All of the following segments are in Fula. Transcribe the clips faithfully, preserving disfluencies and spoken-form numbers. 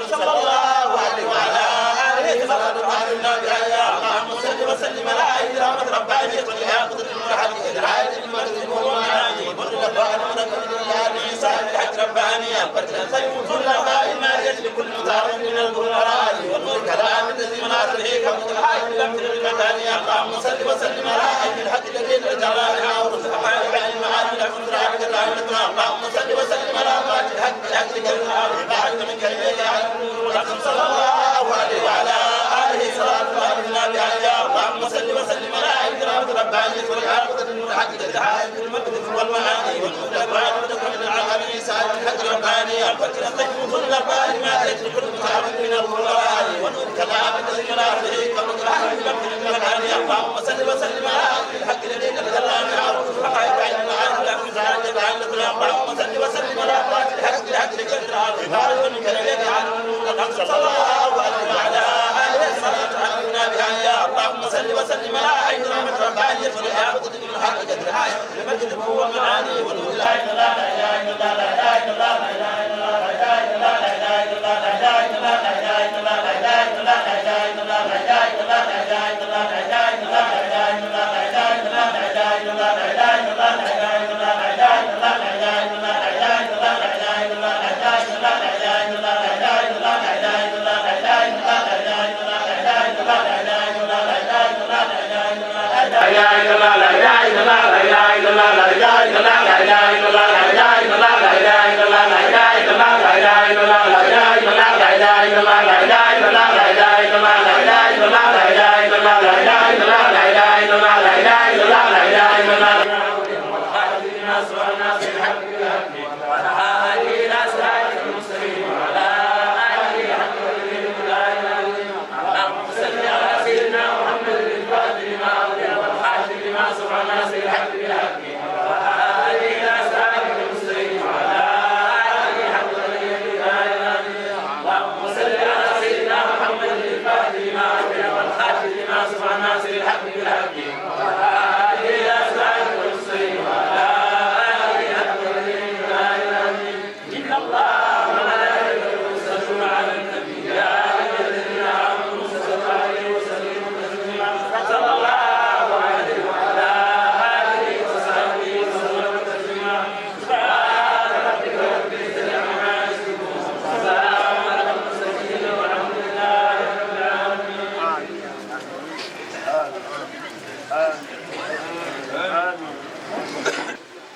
صلى الله عليه وعلى آله وصحبه وسلم. اللهم صل وسلم على عين رحمة ربانية والعياذ بالله. اللهم صل وسلم على عين الحق الذي نزل عليها ورزقها بعين المعاني الحق. اللهم صل وسلم على ذات الحق الحق الذي نزل عليها بعين من كلمته. صلى الله عليه وعلى آله صلاة الله بها. اللهم صل وسلم على عين رحمة ربانية والعياذ بالله. اللهم صل وسلم على عين رحمة ربانية والعياذ بالله.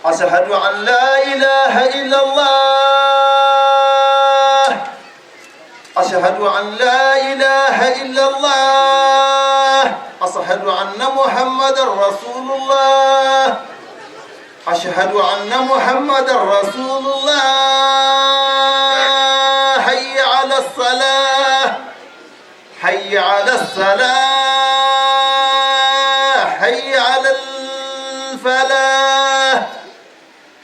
أشهد أن لا إله إلا الله. أشهد أن لا إله إلا الله. أشهد أن محمدا رسول الله. أشهد أن محمدا رسول الله. حي على الصلاة. حي على الصلاة. حي على الفلاح.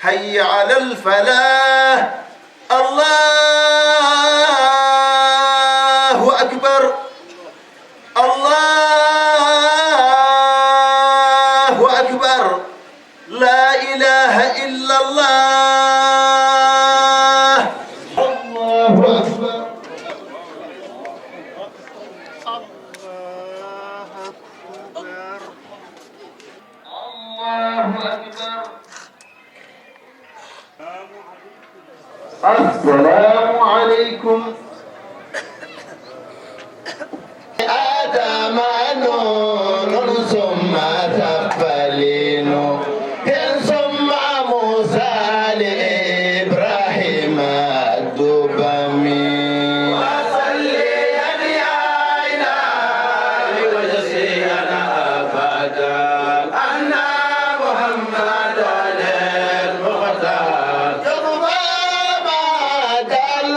حي على الفلاح. الله أكبر. الله أكبر. لا إله إلا الله. الله أكبر. الله أكبر. السلام عليكم. آدم نور ثم تفلين، ثم موسى لإبراهيم الدبم. وصليا يا إلهي وجزيا أبدا أن محمدا المختار. يرضى ما دل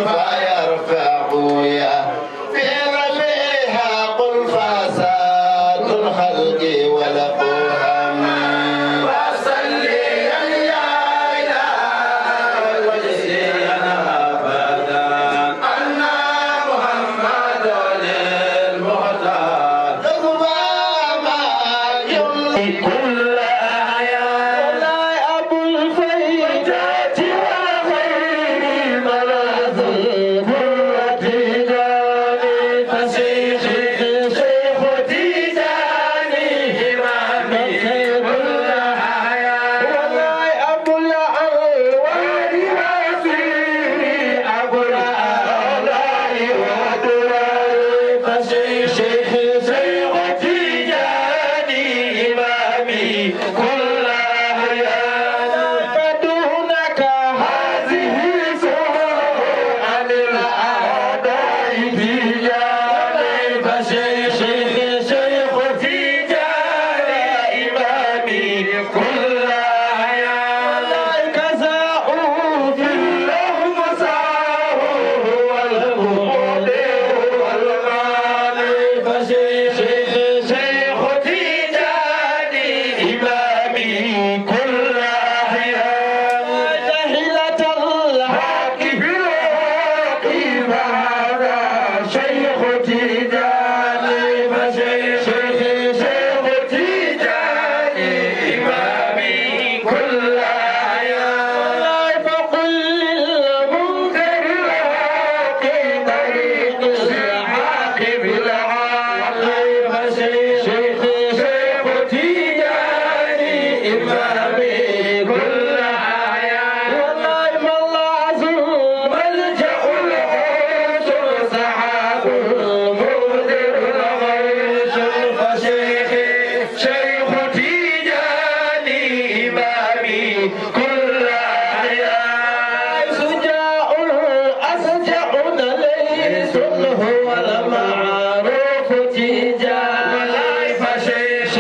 فيرفع يا في رفعها قل فساد الخلق والقهم. وصليا يا إلهي وجزيا أبدا أن محمدا المختار. كل أبو الفيدات والخير ملاذ القرة داني. فشيخي شيخ تيجاني إمامي كل حياة. والله أبو الأنوار وسيري أبو الآلاء والدرر. فشيخي شيخ تيجاني إمامي كل أحيان. فدونك هذه سوء عن الأعداء تيجاني. فشيخي شيخ تيجاني إمامي كل أحيان. كساء في اللوم ساء هو المبدئ والمانع. فشيخي شيخ تيجاني إمامي كل أحيان. تحلة الحق بالحق فهذا شيخ تيجاني. فشيخي شيخ تيجاني إمامي كل أحيان. فقل للمنكر الحق طريق الحق بالحق. فشيخي شيخ تيجاني إمامي كل أحيان. والله ملاذ ملجأ الحسن سحاب مبدر الغيث. فشيخي شيخ تيجاني إمامي كل أحيان. شجاع أشجع ليث هو المعروف تيجاني. فشيخ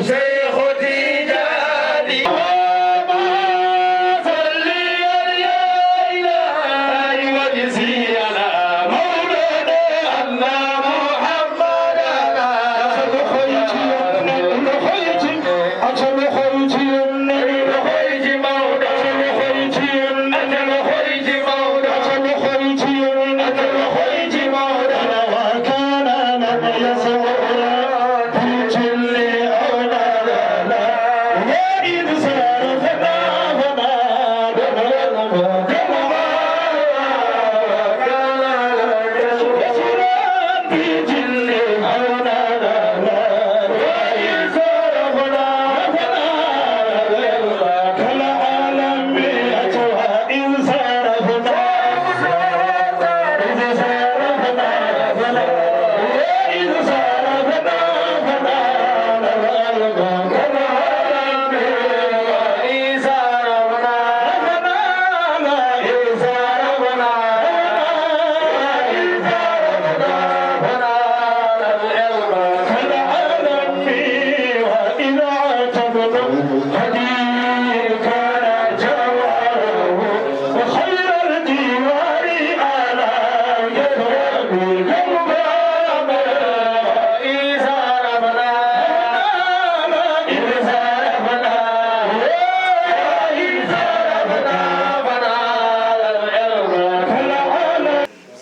شيخ تيجاني. صلي يا إلهي واجزي على مولانا أن محمدا.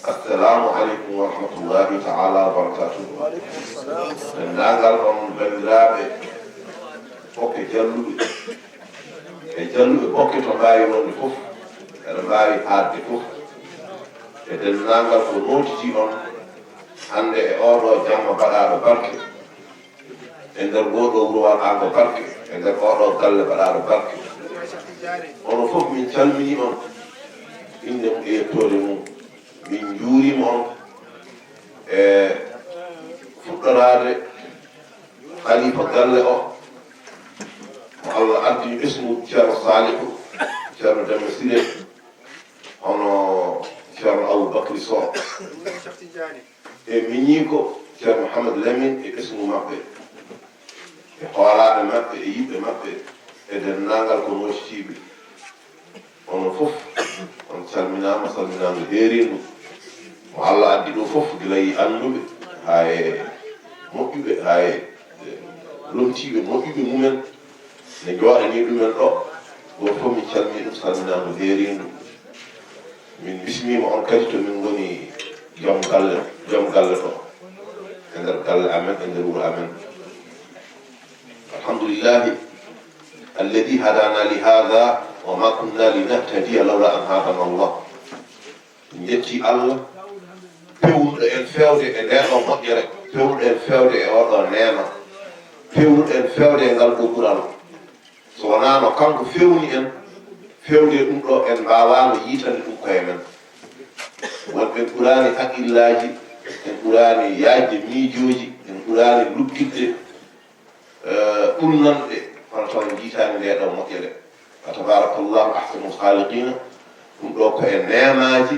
Assalamu aleykum wa rahmatullahi taala wa barakatuh. Denndaangal on banndiraaɓe, ɓokke jalluɓe, e jalluɓe ɓokke to mbaawi wonde fof, eɗo mbaawi aadde fof, e denndaangal ko nootitii on hannde e ooɗoo jamma baɗaaɗo barke, e nder ngooɗoo wuro waɗaango barke, e nder ooɗoo galle baɗaaɗo barke. Onon fof min calminii on, innde mum e yettoode mum. Min njuuriima on e fuɗɗoraade khalifa galle o, mo Allah ardini ɓesngu Ceerno Saalihu, Ceerno Demba Siré, hono Ceerno Aboubacry Sow. E miñiiko Ceerno Mouhamadou Lamine e ɓesngu maɓɓe, e hoolaaɓe maɓɓe, e yiɓɓe maɓɓe, e denndaangal ko mootitiiɓe. Onon fof, On calminaama, salminaandu heeriindu. Mo Allah addi ɗo fof, gila e annduɓe, haa e moƴƴuɓe, haa e, e lomtiiɓe moƴƴuɓe mumen, ne njooɗanii ɗumen ɗo. Gooto fof min calminii ɗum, salminaandu heeriindu. Min mbismiima on kadi to min ngoni joom galle, joom galle ɗo, e nder galle amen, e nder wuro amen. Alhamdulillahi alladi hadana li hada wa ma kunna linahtadiya lawla an hadana Allah. En njetti Allah, pewnuɗo en feewde e ndee ɗoo moƴƴere, pewnuɗo en feewde e oo ɗoo neema, pewnuɗo en feewde e ngal ɗoo ɓural. So wonaano kanko feewni en, feewde ɗum ɗoo, en mbaawaano yiitande ɗum koye men. Wonɓe en ɓuraani haqillaaji, en ɓuraani yaajde miijooji, en ɓuraani luggitde, eh, ɗulnanɗe, kono taw en njiitaani ndee ɗoo moƴƴere. Fa tabarakallahu ahsanul khaliqina. Ɗum ɗoo ko e neemaaji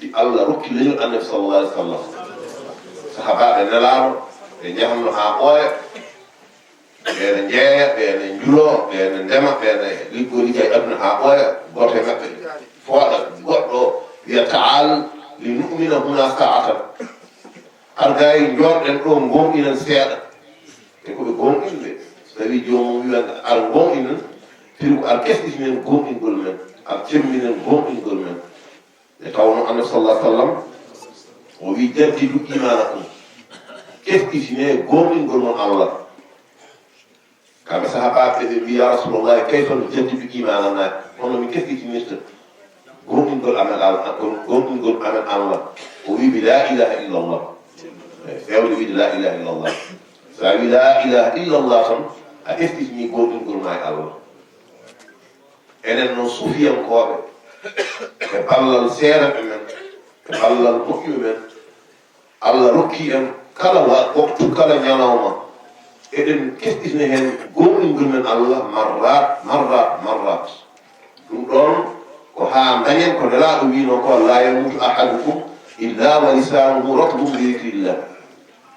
ɗi Allah rokki leñol Annabi sallallahu alaihi wasallam. Sahabaaɓe Nelaaɗo, ɓe njahanno haa ɓooya, ɓe ne njeeya, ɓe ne njuloo, ɓe ne ndema, ɓe ne liggoo liggay aduna haa ɓooya. Gooto e maɓɓe fooɗa goɗɗo, wiya: "Ta'al li nu'mina huna sa'atan." Ar gay, njooɗen ɗo, ngoonɗinen seeɗa. E ko ɓe goonɗinɓe. So tawii joomum wiyan: "Ar ngoonɗinen", firi ko ar kesɗitinen goonɗingol men, ar cemminen goonɗingol men. Nde tawnoo Annabi sallallahu alaihi wasallam o wii: "Jaddidu imaanakum." Kesɗitinee goonɗingol mon Allah. Kamɓe sahaabaaɓe ɓe mbii: "Ya Rasuulallaah, kayfa nujaddidu iimaananaa?" Hono min kesɗitinirta goonɗingol amen Allah, goonɗingol amen Allah? O wii: "Bi laa ilaaha illallah." Eey, feewde wiide laa ilaaha illallah. So a wii laa ilaaha illallah tan, a kesɗitinii goonɗingol maa e Allah. Enen noon suufiyankooɓe, e ballal seeranɓe men, e ballal moƴƴuɓe men, Allah rokki en kala wa-, waktu, kala ñalawma, eɗen kesɗitina heen goonɗingol men Allah marrat, marrat, marrat. Ɗum ɗoon ko haa ndañen ko Nelaaɗo wiinoo ko: "Laa yamuutu ahadukum illa wa lisaanuhu ratbun bi zikrillah."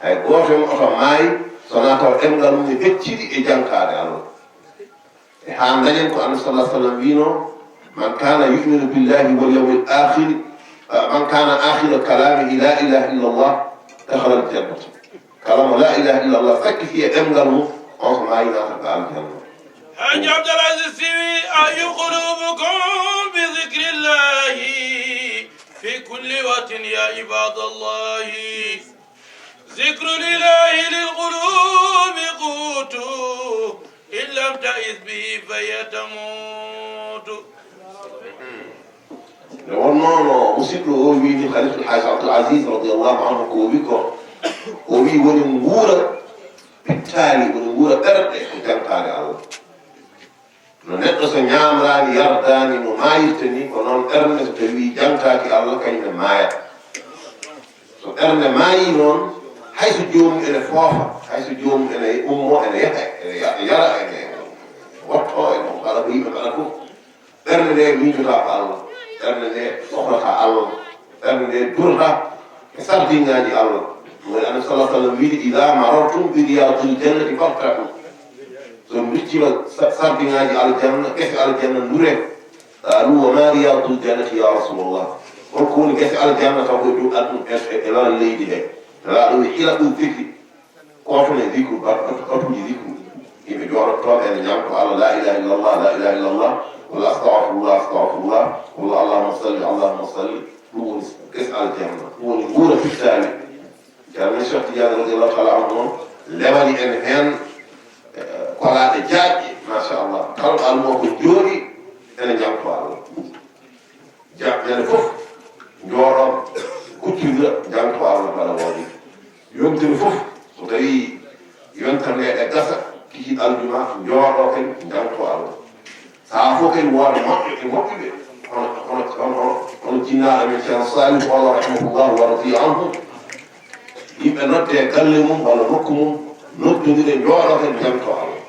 Hay gooto en oto maayi so wonaa taw ɗemngal mum e hecciɗi e jankaade Allah. E haa ndañen ko Annabi sallallahu alaihi wasallam wiinoo: "Man kana yu'minu billahi wal yawmil akhir, ah, man kana akhiru kalamihi la ilaha illallah, dakhala al jannata." Kala mo la ilaha illallah sakkiti e ɗemngal mum, on ko maayi naata ko aljanna. Hajji Abdul Aziz Sy wi: "Ayyu qulubukum bi dhikrillahi fi kulli waqtin ya ibadallahi." Zikru lillahi lil qulubi qutu, in lam ta'is bihi fahiya tamutu. Nde wonnoo no musidɗo o wiini, Khalifatul Hajj Abdul Aziz radiyallahu anhu, ko o wi ko, o wi woni nguura pittaali, woni nguura ɓerɗe ko jantaare Allah. No neɗɗo so ñaamraani, yardaani, no maayirta ni, ko noon ɓernde so tawii jantaaki Allah, kañum ne maayat. So ɓernde maayii noon, hay so joomum ene foofa, hay so joomum ene ummo, ene yaha, ene ya-, yara, ene wottoo, ene waɗa ko yimɓe mbaɗa fof, ɓernde nde miijotaako Allah. Ɓernde nde sohlata Allah. Ɓernde nde durata e sardiŋaaji Allah. Mo woni Annabi sallallahu alaihi wasallam wiide: "Idha marartum bi riyadil jannati fartahu." So on mbiccima sa-, sardiŋaaji aljanna, gese aljanna, ndure. Qalu: "Wa ma riyadul jannati ya Rasulullah?" Holko woni gese aljanna taw ko e dow aduna e, e, e lana leydi he? Nelaaɗo wi: "Hilaqu zikri." Ko toon e zikru, bat-, bat-, batuuji zikru. Yimɓe jooɗotooɓe ene ñamto Allah, la ilaha illallah, la ilaha illallah, walla astaghfirullah, astaghfirullah, walla allahumma salli, allahumma salli. Ɗum woni gese aljanna. Ɗum woni nguura pittaali. Ceerno men Cheikh Tidiane radiyallahu taala anhu noon lewani en heen, eh, kolaaɗe jaajɗe, machallah. Kala ɗo almuwa ko jooɗi, ene ñamto Allah. Ja-, ñande fof, njooɗo, kuccondira, ñamto Allah, mbaɗa wooɗi. Yontere fof, so tawii yontere nde e gasa, kikiiɗe aljuma, njooɗo kadi, ñamto Allah. Sahaa fof kadi wooda moƴƴo e moƴƴuɓe, hono, hono, hono, hono jinnaaɗo men Ceerno Salihu Oolo rahimahullahu wa radiya anhu. Yimɓe nodde e galle mum walla nokku mum, noddondire, njooɗo kadi, ñamto Allah.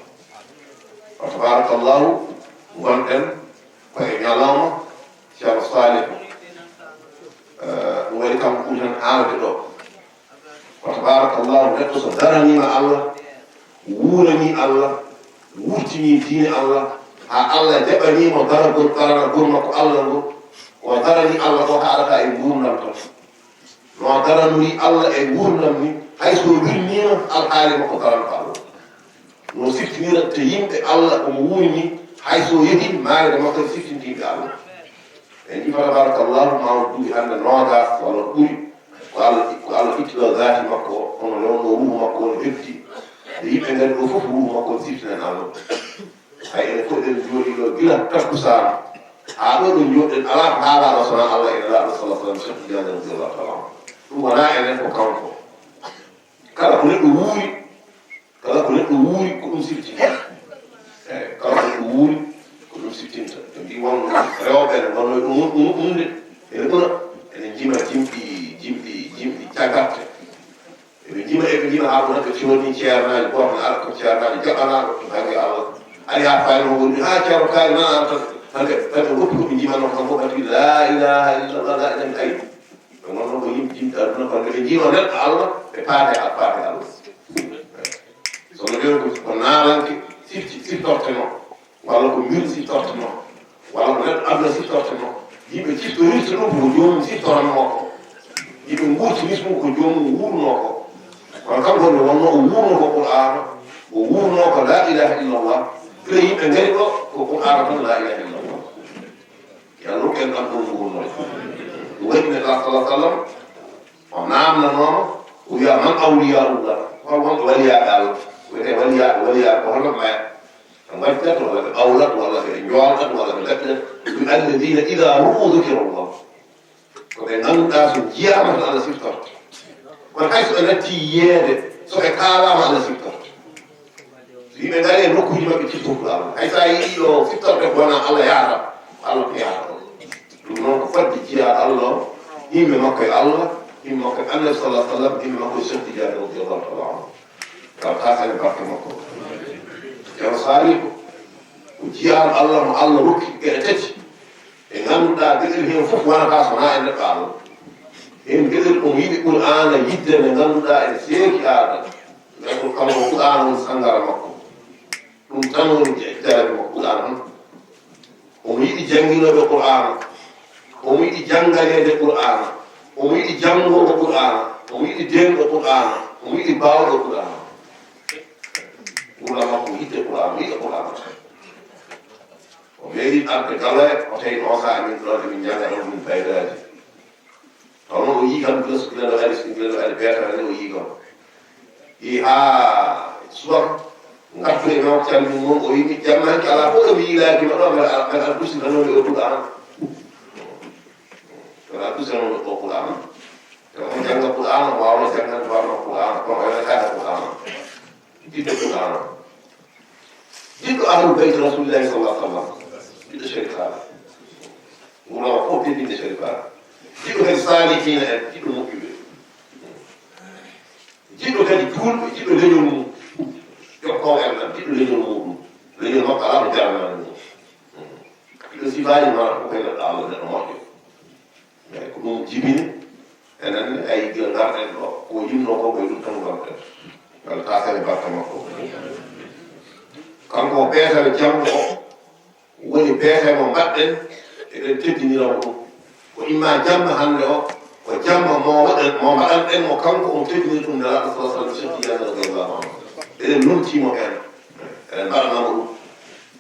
Wa tabarakallahu, ngonɗen ko e ñalawma Ceerno Salihu. Eh, ɗum waɗi kanko ɓuri tan haalde ɗo. Wa tabarakallahu, neɗɗo so daraniima Allah, wuuranii Allah, wurtinii diine Allah, haa Allah jaɓanii mo daragol, daragol makko Allah ngol, Ko darani Allah ko haɗata e nguurndam tan. No daranori Allah e nguurndam ni, hay so wirniima alhaali makko daranta Allah. No siftinirta yimɓe Allah omo wuuri ni, hay so yehi maayde makko siftinta yimɓe Allah. En ɗi fa tabarakallahu ma on duuɓi hannde noogaas walla ɓuri. Ko Allah, ko Allah itti ɗo zaati makko, kono nde wonno ruuhu makko on heddi. Nde yimɓe ngari ɗo fof ruuhu makko on siftinan Allah. Hay enen fof eɗen jooɗii ɗo gila takkusaan haa ɗo ɗo njooɗen, alaa ko haalaaɗo so wonaa Allah e Nelaaɗo sallallahu alaihi wasallam, Cheikh Tidiane radiyallahu taala anhu. Ɗum wonaa enen, ko kanko. Kala ko neɗɗo wuuri, kala ko neɗɗo wuuri, ko ɗum sifti. Eey, kala ko neɗɗo wuuri, ko ɗum siftinta. Ɓe mbii won rewɓe ene ngonnoo ɗum, ɗum, ɗum de. Ene una, ene njima jimɗi, jimɗi, jimɗi cagarte. Eɓe njima, eɓe njima haa wona ɓe coodni ceernaaji, gooto ne ara ko ceernaajo jaɓanaaɗo to bannge Allah. Ari haa faayno woni, haa ceerno kaari nan an tan, tan ɓe, tan ɓe ngoppi ko ɓe njimanno ko tan fof ɓati la ilaha illallah, la ilaha illallah. Ɓe ngonno ko yimɓe jimɓe aduna, kono ɓe njima neɗɗo Allah, ɓe paate, a paate Allah. So no ɓe ko, ko naalanke sifti, siftortenoo. Walla ko mbirdi siftortenoo, walla ko neɗɗo aduna siftortenoo. Yimɓe ciftorirta ɗum ko joomum siftoranoo ko. Yimɓe nguurtinirta ɗum ko joomum wuurnoo ko. Kono kanko ne wonnoo o wuurnoo ko Qur'aana, o wuurnoo ko laa ilaaha illallah. Gila yimɓe ngari ɗo, ko Qur'aana tan laa ilaaha illallah. Yo Allah rokku en ɗam ɗum nguurnoo. Ɗum waɗi Nelaaɗo sallallahu alaihi wasallam, o naamnanooma, o wiya, "Man awliyaullah?" Hol wonɓe waliyaaɓe Allah? Wiyetee waliyaa, waliyaa ko holno mayata? Ɓe ngaccat, walla ɓe ɓawlat, walla ɓe njoolɗat, walla ɓe daɗɗat. Ɗum alladina ida ru'u dukira Allah. Ko ɓe ngannduɗaa so njiyaama tan Allah siftorto. Kono hay so ɓe natti yiyeede, so ɓe kaalaama Allah siftorto. So yimɓe ngari e nokkuuji maɓɓe ciftortuɗo Allah. Hay so a yiɗi ɗo siftorto ko wonaa Allah yaata, Allah ko yaata ɗo. Ɗum noon ko fodde jiyaaɗo Allah o, yimɓe makko e Allah, yimɓe makko e Annabi sallallahu alaihi wasallam, yimɓe makko e Cheikh Tidiane radiyallahu taala anhu. Taw taasani barke makko. Ceerno Salihu ko jiyaaɗo Allah mo Allah rokki geɗe tati. Ɗe ngannduɗaa geɗel heen fof wonata so wonaa e neɗɗo Allah. Heen geɗel omo yiɗi Qur'aana yidde nde ngannduɗaa ene seeki aada. Neɗɗo kanko Qur'aana woni sanngara makko. Ɗum tan woni jarabi makko Qur'aana tan. Omo yiɗi jannginooɓe Qur'aana. Omo yiɗi jannganeede Qur'aana. Omo yiɗi janngoowo Qur'aana. Omo yiɗi deenɗo Qur'aana. Omo yiɗi baawɗo Qur'aana. Ɓura makko yiɗde Qur'aana, yiɗa Qur'aana. O meeɗi arde Galoya, o tawi on saaha min ɗoon emin njannga ɗoon min faydaaji. Taw noon o yii kam, gila so gila no ari, so gila no ari, beeta tan o yii kam. Yii haa subaka, ngartu e mawko calmi mum, o yii mi jamma hanki alaa fof ɗo mi yiilaaki ma ɗo, mbeɗa, mbeɗa dusintanoo mi o Qur'aana. Mbeɗa dusintanoo mi o Qur'aana. Te omo jannga Qur'aana, o waawno janngande hoore makko Qur'aana, kono o yewta kaake Qur'aana. Yiɗde Qur'aana. Jiɗɗo Ahlul Bayti Rasulillahi sallallahu alaihi wasallam. Jiɗɗo Sharifaaɓe. Nguurndam fof teddinde Sharifaaɓe. Jiɗɗo kadi saalihiina en, jiɗɗo moƴƴuɓe. Jiɗɗo kadi juulɓe, jiɗɗo leñol mum. Jokkoowo en tan, jiɗɗo leñol muɗum. Leñol makko alaa ko jaranaani ɗum. Jiɗɗo sifaaji ma ko koy neɗɗo Allah, neɗɗo moƴƴo. Eeyi, ko ɗum jibini enen ne, ay gila ngarɗen ɗo, ko yinno ko, ko e ɗum tan ngarɗen. Walla taasere barka makko. Kanko o beetawe jamma o, woni beetawe mo mbaɗɗen, eɗen teddinira mo ɗum. Ko imma jamma hannde o, ko jamma mo waɗen, mo mbaɗanɗen mo, kanko on teddinir ɗum Nelaaɗo sallallahu alaihi wasallam, Cheikh Tidiane radiyallahu anhu. Eɗen nunti mo heen. Eɗen mbaɗana mo ɗum.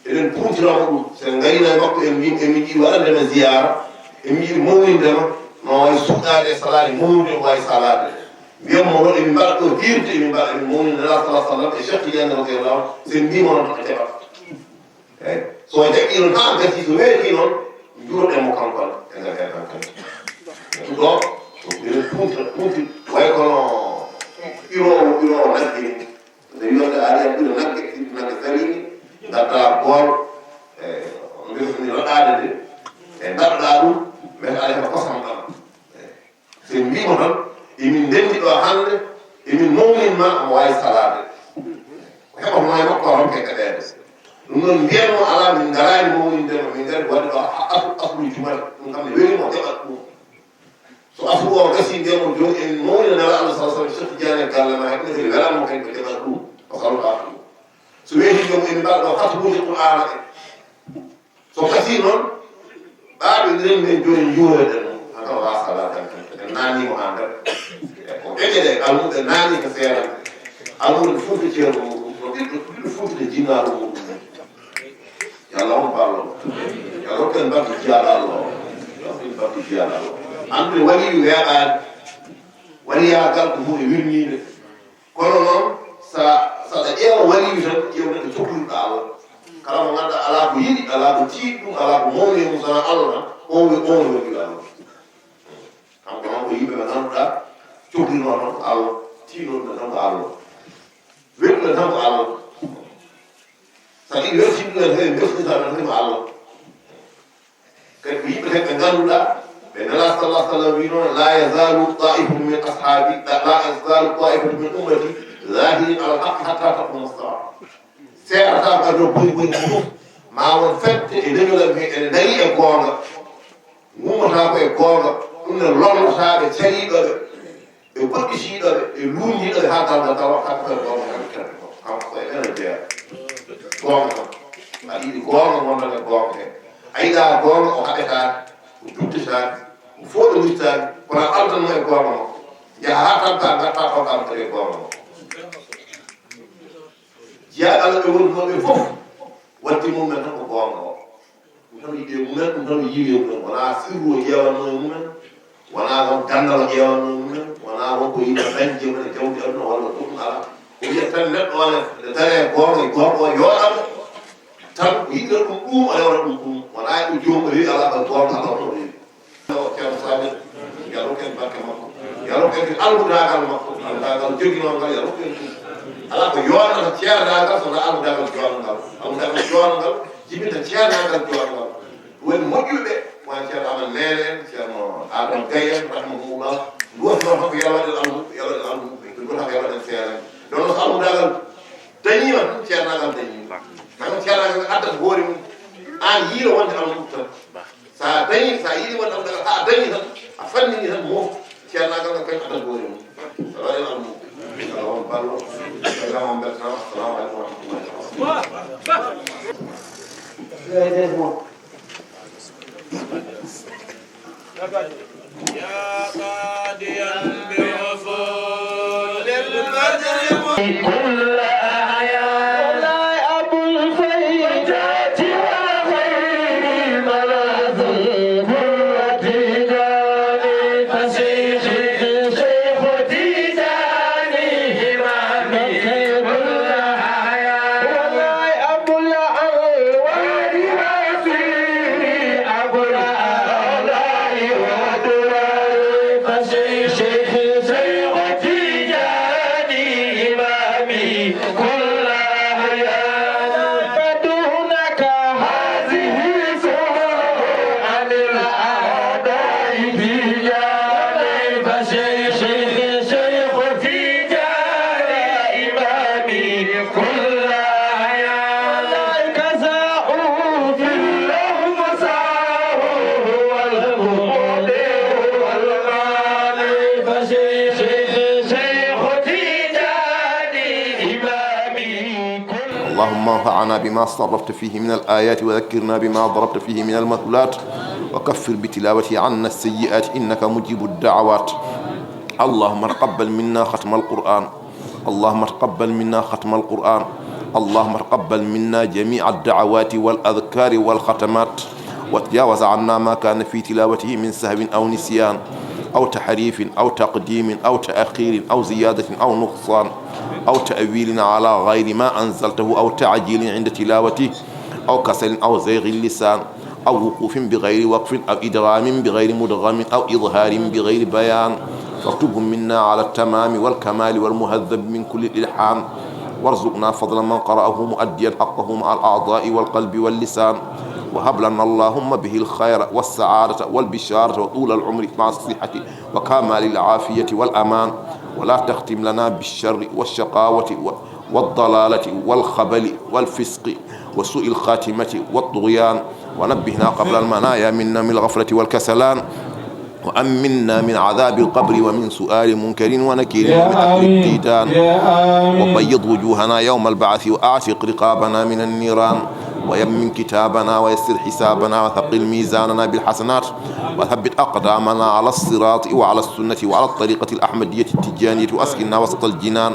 Eɗen puuntira mo ɗum. So en ngariino e makko, en mbi-, emin yiɗi waɗande mo ziyaara. Emin yiɗi mawninde mo. No waawi suuɗaade e salaade, mawnude, o waawi salaade. Mbiyen mo noon, emin mbaɗa ɗo hiirde, emin mbaɗa, emin mawnina Nelaaɗo sallallahu alaihi wasallam e Cheikh Tidiane radiyallahu anhu. So en mbiima noon, tan a jaɓat. Eeyi. So o jaɓii noon, haa gasi, so weetii noon, njuurɗen mo kanko ne, e nder heen hankadi. Ɗum ɗo, ko eɗen puuntira, puuntira, way kono ɓiroowo, ɓiroowo nagge ni. Nde wiyata ari a ɓira nagge, nagge sariini, ngadda bool, e, mbirtani raɗaade nde, e mbaɗɗa ɗum, mbiyata aɗa heɓa kosam ɗam. E, so en mbiima tan, emin ndenndi ɗo hannde, emin mawnin ma, omo waawi salaade. Ko heɓatnoo e makko, o ronke heɗeede. Ɗum noon, mbiyen mo alaa, min ngaraani mawninde ma, min ngari waɗde ɗo ha-, asu-, asru jumata. Ɗum kam ne weli mo, heɓat ɗum. So asru o gasi, mbiyen mo jooni en mawnina Nelaaɗo sallallahu alaihi wasallam, Cheikh Tidiane e galle ma, heɓ ne kadi welan mo kadi ko jaɓat ɗum, o salta ɗum. So weeti joom en mbaɗa ɗo hatmuuji Qur'aana en. So gasi noon, Ɓaaɓe nden men jooni njuureɗen mo, haka wa sala tan, en naani mo haa nder. E ko ɓeƴe ɗe, almuɓe naani ko seeran. Almuɓe fuuta ceerno muɗum, no ɓiɗɗo, ɓiɗɗo fuuta jinnaaɗo muɗum. Yo Allah on ballo. Yo Allah ken mbaddu jiyaaɗo Allah o. Yo Allah ken mbaddu jiyaaɗo Allah o. Anndude waliyu weeɓaani. Waliyaagal ko huunde wirniinde. Kono noon, sa, saɗa ƴeewa waliyu tan, ƴeew neɗɗo coklirɗo Allah. Kala mo ngannduɗaa alaa ko yiɗi, alaa ko tiiɗi ɗum, alaa ko mawni e mum, sonaa Allah tan, on wi-, on woni waliyu Allah. Kanko noon ko yimɓe ɓe ngannduɗaa, coklirnoo tan ko Allah, tiiɗnoo ɓe tan ko Allah. Weɗɗuɓe tan ko Allah. Saɗa yiɗi weltinde ɗum en, tawi mbeltinitaa ɓe tan ko Allah. Kadi ko yimɓe kadi ɓe ngannduɗaa, ɓe Nelaaɗo sallallahu alaihi wasallam wiino, "La yazalu ta'ifun min ashabi, la yazalu ta'ifun min ummati zahirin ala al-haqqi hatta taquma as-sa'a." Seerata ko aduna boni boni fof, ma won fette e leñol am he ene dañi e goonga. Ngummata ko e goonga, ɗum ne lornata ɓe cariiɗo ɓe. E goɗɗi siiɗoɓe, e luundiiɗoɓe haa darnga tawa kanko e goonga tan kadi ko. Kanko ko e ɓen o jeyaa. Goonga tan. Aɗa yiɗi goonga, wondan e goonga he. A yiɗaa goonga, o haɓetaani, o duttitaani, o fooɗondirtaani, kono a aldan mo e goonga makko. Njaha haa tampa, ngarta ɗo kam kadi e goonga makko. Jiyaaɓe Allah ɓe wonunoo ɓe fof, waddi mum men tan ko goonga o. Ɗum tan yiɗi e mumen, ɗum tan yiwi e mumen. Wonaa sirru o ƴeewatnoo e mumen, wonaa won ganndal o ƴeewatnoo e mumen, wonaa won ko yiɗa dañde e mumen e jawdi aduna walla goɗɗum alaa. O wiyata tan neɗɗo o ne, ne daree goonga e goonga o yooɗa mo. Tan o yiɗira ɗum ɗum, o rewra ɗum ɗum. Wonaa e ɗum joomum o rewi alaa ko goonga alaa o rewi. O Ceerno Sadio, yo Allah rokku en barke makko. Yo Allah rokku en almudaagal makko, almudaagal joginoo ngal, yo Allah rokku en ɗum. Alaa ko yooɗata ceernaagal so wonaa almudaagal joonangal. Almudaagal joonangal jibinta ceernaagal joonangal. Ɗum woni moƴƴuɓe, wona Ceerno Amadou Neene en, Ceerno Adama Gaye en, rahimahumullah. Nduwatnoo tan ko yo Allah waɗ en almu-, yo Allah waɗ en almuɓe. Nduwatnoo ko yo Allah waɗ en seeranɓe. Ɗum noon so almudaagal dañiima tan, ceernaagal dañiima. Tan ceernaagal addata hoore mum. Aan yiilo wonde almuɓe tan. Sa dañi, sa yiɗi won ɗam daga, sa dañi tan, a fannini tan mo, ceernaagal ngal kañ adan hoore mum. Salaam aleykum. Salaam ballo. Salaam on beltanaama. Assalamu aleykum wa rahmatullahi wa barakatuh. يا قاضيا بعفو للمجرم كل أعيان. أبو الفيدات وخير ملاذ كل تجاري. فشيخي شيخ تجاري إمامي كل أعيان. أبو الأنوار وسيري أبو الآلاء والدرر. فشيخي شيخ تجاني إمامي كل أعيان. فدونك هذه سرور عن الأعداء تجاني. فشيخي شيخ تجاني إمامي كل أعيان. كساء في اللوم ساء هو المقدر والمالك. فشيخي شيخ تجاني إمامي كل. اللهم انفعنا بما صرفت فيه من الآيات وذكرنا بما ضربت فيه من المثلات وكفر بتلاوته عنا السيئات إنك مجيب الدعوات. اللهم تقبل منا ختم القرآن. اللهم تقبل منا ختم القرآن. اللهم تقبل منا جميع الدعوات والأذكار والختمات. وتجاوز عنا ما كان في تلاوته من سهو أو نسيان أو تحريف أو تقديم أو تأخير أو زيادة أو نقصان أو تأويل على غير ما أنزلته أو تعجيل عند تلاوته أو كسل أو زيغ اللسان أو وقوف بغير وقف أو إدغام بغير مدغم أو إظهار بغير بيان، فاكتبه منا على التمام والكمال والمهذب من كل الإلحان، وارزقنا فضل من قرأه مؤديا حقه مع الأعضاء والقلب واللسان، وهب لنا اللهم به الخير والسعادة والبشارة وطول العمر مع الصحة وكمال العافية والأمان، ولا تختم لنا بالشر والشقاوة و-، والضلالة والخبل والفسق وسوء الخاتمة والطغيان، ونبهنا قبل المنايا من نوم الغفلة والكسلان، وأمنا من عذاب القبر ومن سؤال منكر ومن أكل الديدان، وبيض وجوهنا يوم البعث وأعتق رقابنا من النيران، ويمن كتابنا ويسر حسابنا وثقل ميزاننا بالحسنات وثبت أقدامنا على الصراط وعلى السنة وعلى الطريقة الأحمدية التجانية وأسكننا وسط الجنان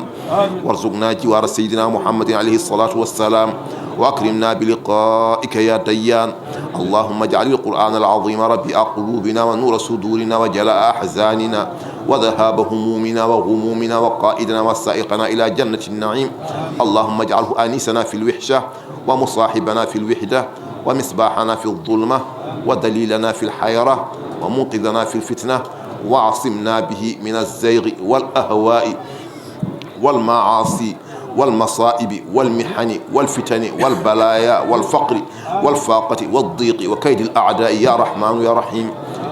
وارزقنا جوار سيدنا محمد عليه الصلاة والسلام وأكرمنا بلقائك يا ديان. اللهم اجعل القرآن العظيم ربيع قلوبنا ونور صدورنا وجلاء أحزاننا وذهاب همومنا وغمومنا وقائدنا وسائقنا إلى جنة النعيم. اللهم اجعله آنسنا في الوحشة ومصاحبنا في الوحدة ومصباحنا في الظلمة ودليلنا في الحيرة ومنقذنا في الفتنة وعصمنا به من الزيغ والأهواء والمعاصي والمصائب والمحن والفتن والبلايا والفقر والفاقة والضيق وكيد الأعداء يا رحمن يا رحيم.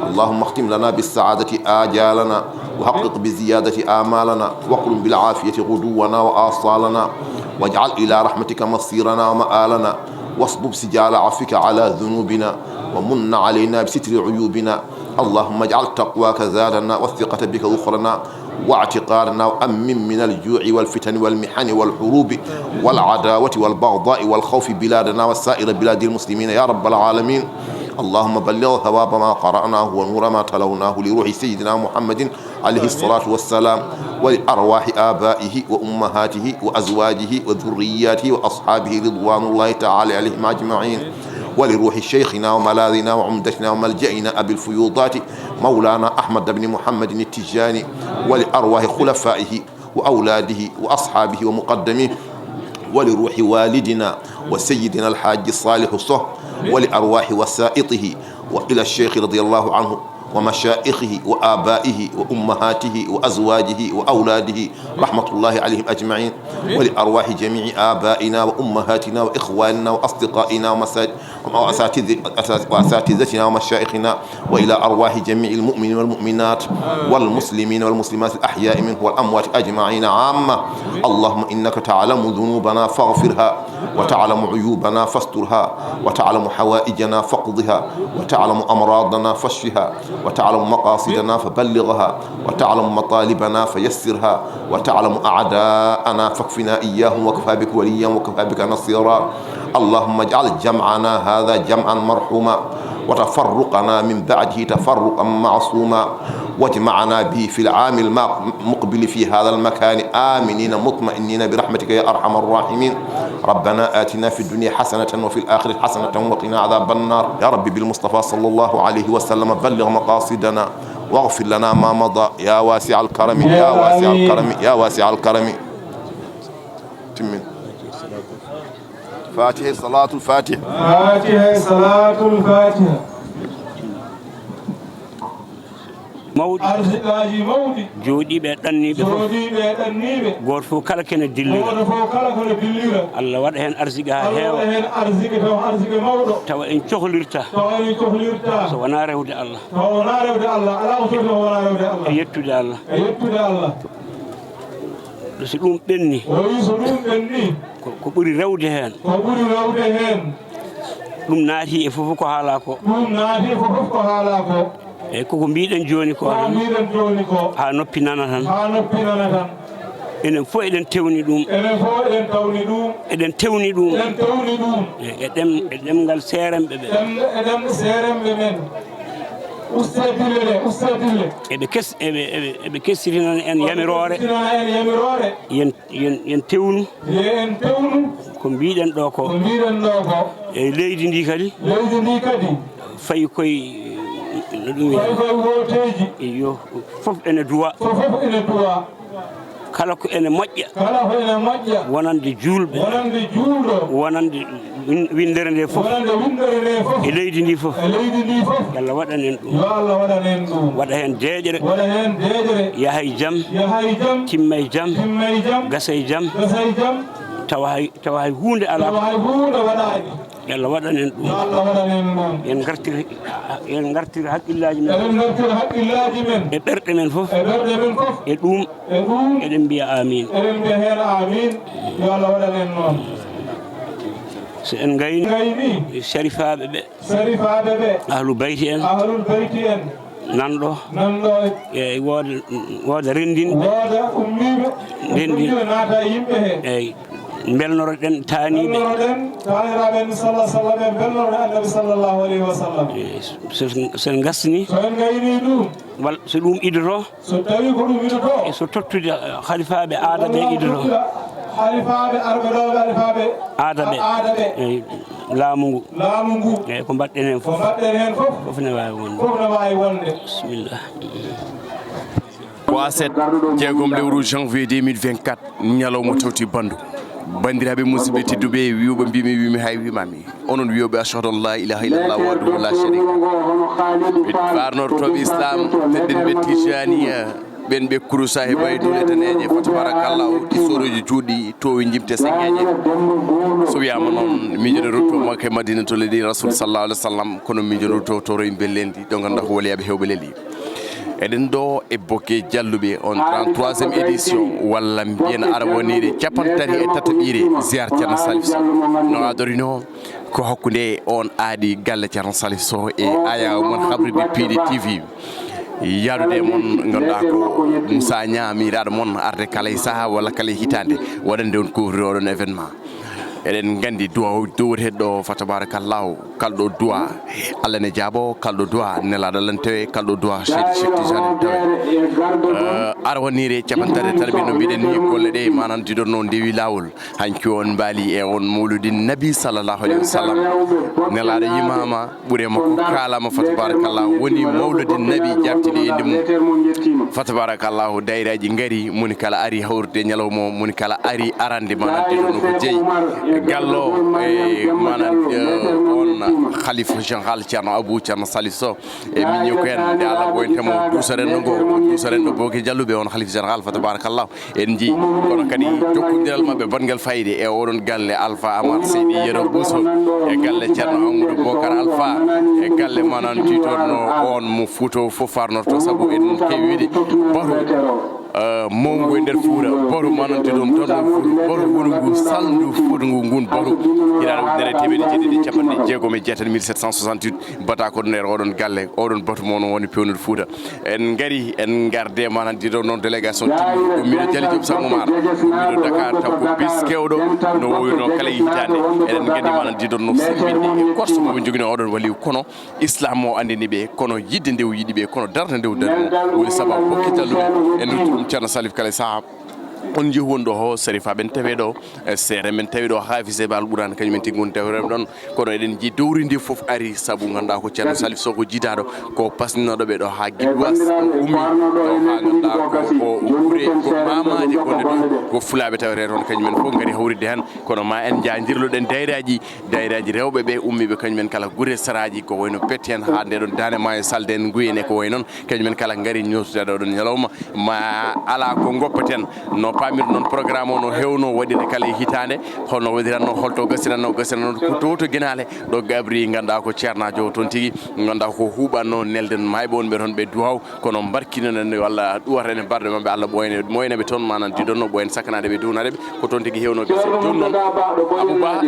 اللهم اختم لنا بالسعادة آجالنا وحقق بزيادة آمالنا واقرن بالعافية غدونا وآصالنا واجعل إلى رحمتك مصيرنا ومآلنا واصبب سجال عفوك على ذنوبنا ومن علينا بستر عيوبنا. اللهم اجعل تقواك زادنا والثقة بك ذخرنا واعتقادنا وأمن من الجوع والفتن والمحن والحروب والعداوة والبغضاء والخوف بلادنا وسائر بلاد المسلمين يا رب العالمين. اللهم بلغ ثواب ما قرأناه ونور ما تلوناه لروح سيدنا محمد عليه الصلاة والسلام ولأرواح آبائه وأمهاته وأزواجه وذرياته وأصحابه رضوان الله تعالى عليهم أجمعين ولروح شيخنا وملاذنا وعمدتنا وملجأنا أبي الفيوضات مولانا أحمد بن محمد التجاني ولأرواح خلفائه وأولاده وأصحابه ومقدميه ولروح والدنا وسيدنا الحاج صالح صه ولأرواح وسائطه وإلى الشيخ رضي الله عنه ومشائخه وآبائه وأمهاته وأزواجه وأولاده رحمة الله عليهم أجمعين ولأرواح جميع آبائنا وأمهاتنا وإخواننا وأصدقائنا ومسا- وأساتذ- وأساتذتنا ومشائخنا وإلى أرواح جميع المؤمنين والمؤمنات والمسلمين والمسلمات الأحياء منهم والأموات أجمعين عامة. اللهم إنك تعلم ذنوبنا فاغفرها وتعلم عيوبنا فاسترها وتعلم حوائجنا فاقضها وتعلم أمراضنا فاشفها وتعلم مقاصدنا فبلغها وتعلم مطالبنا فيسرها وتعلم أعداءنا فاكفنا إياهم وكفى بك وليا وكفى بك نصيرا. اللهم اجعل جمعنا هذا جمعا مرحوما وتفرقنا من بعده تفرقا معصوما واجمعنا به في العام المقبل في هذا المكان آمنين مطمئنين برحمتك يا أرحم الراحمين. ربنا آتنا في الدنيا حسنة وفي الآخرة حسنة وقنا عذاب النار. يا رب بالمصطفى صلى الله عليه وسلم بلغ مقاصدنا واغفر لنا ما مضى يا واسع الكرم يا واسع الكرم يا واسع الكرم. Timmin. Fatiha, salatul fatiha. Fatiha, salatul fatiha. Mawɗi. Arsiqaaji mawɗi. Jooɗiiɓe e ɗanniiɓe fof. Jooɗiiɓe e ɗanniiɓe. Gooto fof kala kene dillira. Gooto fof kala kene dillira. Allah waɗa heen arsike haa heewa. Allah waɗa heen arsike taw arsike mawɗo. Tawa en cohlirta. Tawa en cohlirta. So wonaa rewde Allah. Tawa wonaa rewde Allah. Alaa ko foti taw wonaa rewde Allah. E yettude Allah. E yettude Allah. So ɗum ɓenni. O wi so ɗum ɓenni. Ko, ko ɓuri rewde heen. Ko ɓuri rewde heen. Ɗum naati e fof ko haalaa ko. Ɗum naati e fof ko haalaa ko. Eyi, koko mbiɗen jooni ko. Ko mbiɗen jooni ko. Haa noppi nana tan. Haa noppi nana tan. Enen fof eɗen tewni ɗum. Enen fof eɗen tawni ɗum. Eɗen tewni ɗum. Eɗen tewni ɗum. E, e ɗem-, e ɗemngal seeremɓe ɓe. Ɗem-, e ɗemɗe seeremɓe men. Ustaadille ɗe, ustaadille. Eɓe kes-, eɓe, eɓe, eɓe kessitinana en yamiroore. Kessitinana en yamiroore. Yen, yen, yen tewnu. Yo en tewnu. Ko mbiɗen ɗo ko. Ko mbiɗen ɗo ko. E leydi ndi kadi. Leydi ndi kadi. Fayi koye, no ɗum wiyata? Fayi koye wooteeji. Iyo, fof ene duwa. Fof, fof ene duwa. Kala ko ene moƴƴa. Kala ko ene moƴƴa. Wonande juulɓe. Wonande juulɗo. Wonande win-, winndere nde fof. Wonande winndere nde fof. E leydi ndi fof. E leydi ndi fof. Yo Allah waɗan en ɗum. Yo Allah waɗan en ɗum. Waɗa heen deeƴre. Waɗa heen deeƴre. Yaha e jam. Yaha e jam. Timma e jam. Timma e jam. Gasa e jam. Gasa e jam. Tawa hay, tawa hay huunde alaa. Tawa hay huunde waɗaani. Yo Allah waɗan en ɗum. Yo Allah waɗan en ɗum. En ngartir, en ngartir haqqillaaji men. Eɗen ngartira haqqillaaji men. E ɓerɗe men fof. E ɓerɗe men fof. E ɗum. E ɗum. Eɗen mbiya amin. Eɗen mbiya heen amin. Yo Allah waɗan en noon. So en ngayni. Ngayni. Sarifaaɓe ɓe. Sarifaaɓe ɓe. Ahlu bayti en. Ahlul bayti en. Nanɗo. Nanɗo. Eyi, wooda, wooda renndin. Wooda ummiiɓe. Renndin. Ummiiɓe naata e yimɓe he. Eyi. Mbelnoroɗen taaniiɓe. Mbelnoroɗen taaniraaɓe en sallallahu sallam, en mbelnoroɗen Annabi sallallahu alayhi wa sallam. Eh, so, so, so en ngasni, so en ngayni ɗum, walla so ɗum idoro, so tawi ko ɗum idoro, e so tottude, eh, halifaaɓe aada ɓe idoro. Halifaaɓe arɓe ɗo, halifaaɓe aada ɓe. Aada ɓe. Eh, laamu ngu. Laamu ngu. Eh, ko mbaɗɗen heen fof. Ko mbaɗɗen heen fof. Fof ne waawi wonde. Fof ne waawi wonde. Bismillah. Ko aset jeegom lewru janvier deux mille vingt-quatre, ñalawma tawti bandu. Banndiraaɓe musidɓe tedduɓe, wi'uɓe mbimi, wimi hay wimami. Onon wi'uɓe ashhadu an la ilaha illallah wahdahu la sharika lah. Ɓe faarnortooɓe Islam, teddinɓe Tijaniya, ɓen ɓe kuru saahiba e duule taneeje, fa tabarakallahu, ti sooroji juuɗi, towi jimte sengeeje. So wiyaama noon, miijoɗen rutto Makka e Madina to leydi Rasul sallallahu alaihi wasallam, kono miijoɗen rutto to roy mbellendi, ɗo ngannduɗaa ko waliyaaɓe heewɓe leli. Eɗen ɗo e Boke Jalluɓe, on trente-troisième édition, walla mbiyen arwaniire capantati e tataɓiire ziar Ceerno Salif Sow. No adorino ko hakkunde on aadi galle Ceerno Salif Sow e ayaw mon habride P D T V. Yaadude e mon, ngannduɗaa ko Moussa Niang, miiraaɗo mon, arde kala e saha walla kala e hitaande, waɗande on couvrir oɗon événement. Eɗen nganndi duwawuji dowri heddo, fa tabarakallahu, kalɗo duwa Allah ne jaabo, kalɗo duwa Nelaaɗo Allah ne tawe, kalɗo duwa Seydi Cheikh Tidiane ne tawe. Eh, arwaniire capantati e tataɓiire, no mbiɗen ni, golle ɗe manan diɗon no ndewi laawol. Hanki on mbaali e on mawludin Nabi sallallahu alaihi wasallam. Nelaaɗo yimaama, ɓure makko kaalama, fa tabarakallah, woni mawludin Nabi jaabtini e innde mum. Fa tabarakallah, daayiraaji ngari, moni kala ari hawrude ñalawma o, moni kala ari arande, manan diɗon no ko jeyi. Gallo e manan, eh, on khalifa général Ceerno Abou, Ceerno Salif Sow. E min ñew ko en nde Allah ɓoyntemo duusa renndo ngo, duusa renndo Boke Jalluɓe, on khalifa général, fa tabarakallah. En njii, kono kadi jokkondiral maɓɓe banngal fayde e oɗon galle Alpha Amar Seydi Yero Bousso, e galle Ceerno Amadou Bokar Alpha, e galle manan tiitorno on mo Fuuta fof farnorto, sabu en keewi wiide batu, eh, mawngu e nder Fuuta, batu manan tiitorno tan mo Fuuta, batu woni ngu salndu Fuuta ngu, ngun batu, hitaande ujunere e teemedde jeeɗiɗi e capanɗe jeegom e jeetati, mille sept cent soixante-huit, bata ko nder oɗon galle, oɗon batu mo no woni pewnude Fuuta. En ngari, en ngarde manan diɗo noon délégation timmuɗo, ko miɗo Jali Diop Sangomar, ko miɗo Dakar, taw ko bis kewɗo, no wowirno kala e hitaande. Eɗen nganndi manan diɗo no sembinde e korso mo ɓe njogino oɗon waliw, kono Islam o anndini ɓe, kono yidde nde o yiɗi ɓe, kono darde nde o darni mo. Woni sababu Bokke Jalluɓe, en noddi ɗum Ceerno Salif kala e saha. On njehu won ɗo ho, Sarifa ɓen tawe ɗo, e seere men tawi ɗo, Haafis e Baal Ɓuraan, kañum en tigi woni tawre ɗon. Kono eɗen njii dowri ndi fof ari, sabu ngannduɗaa ko Ceerno Salif Sow ko jiidaaɗo, ko pasninoɗo ɓe ɗo haa Gilwas, ummi ɗo haa ngannduɗaa ko, ko gure, ko maamaaji gonɗe ɗo, ko fulaaɓe tawete toon, kañum en fof ngari hawride heen. Kono ma en njaajirloɗen daayiraaji, daayiraaji rewɓe ɓe ummiiɓe kañum en kala gure saraaji, ko wayno Pet en haa nde ɗon Daande Maayo, Salde en, Nguyen e ko way noon, kañum en kala ngari ñootude ɗo ɗon ñalawma. Ma alaa ko ngoppeten. No paamirɗon programme o no heewno waɗirde kala e hitaande, holno waɗiranno, holto gasiranno, gasiranno ko to, to Genaale, ɗo gabri ngannduɗaa ko ceernaajo o toon tigi, ngannduɗaa ko huuɓanno nelden maayɓe wonɓe toon ɓe duwaw, kono mbarkinoɗen walla ɗuwata en e barɗe maɓɓe, Allah ɓooyane, moyna ɓe toon, manan diɗonno ɓooyen sakkanaade ɓe, duwnaade ɓe, ko toon tigi heewno gasi. Jooni noon, Abou Ba,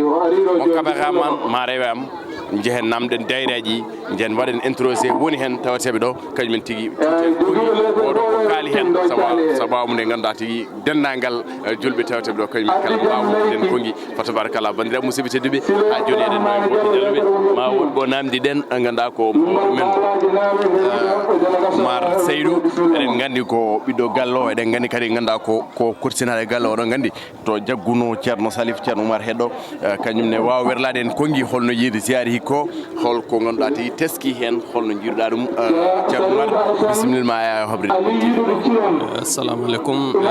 on kaɓata man, ma rewe am. Njehen namden daayiraaji, njehen mbaɗen introsé woni heen tawateeɓe ɗo, kañum en tigi cuuten kogi, oɗo ko kaali heen, sabu, sabu mum nde ngannduɗaa tigi denndaangal, eh, julɓe tawateeɓe ɗo, kañum en kala mbaawa den kogi. Fa tabarakallah, banndiraaɓe musidɓe tedduɓe, haa jooni eɗen ɗo e Bokke Jalluɓe, ma won ɗo namdiɗen, ngannduɗaa ko men, eh, Oumar Seydou, eɗen nganndi ko ɓiɗɗo galle o, eɗen nganndi kadi ngannduɗaa ko, ko kurtinaaɗo e galle o, oɗon nganndi. To jagguno Ceerno Salif, Ceerno Oumar Heddo, eh, kañum ne waawa werlaade en konngi holno yiide ziyaari hikko, hol ko ngannduɗaa tigi teski heen, holno njiiruɗaa ɗum, eh, Ceerno Oumar, bisimilla ma e habride. Assalamu aleykum. Eh,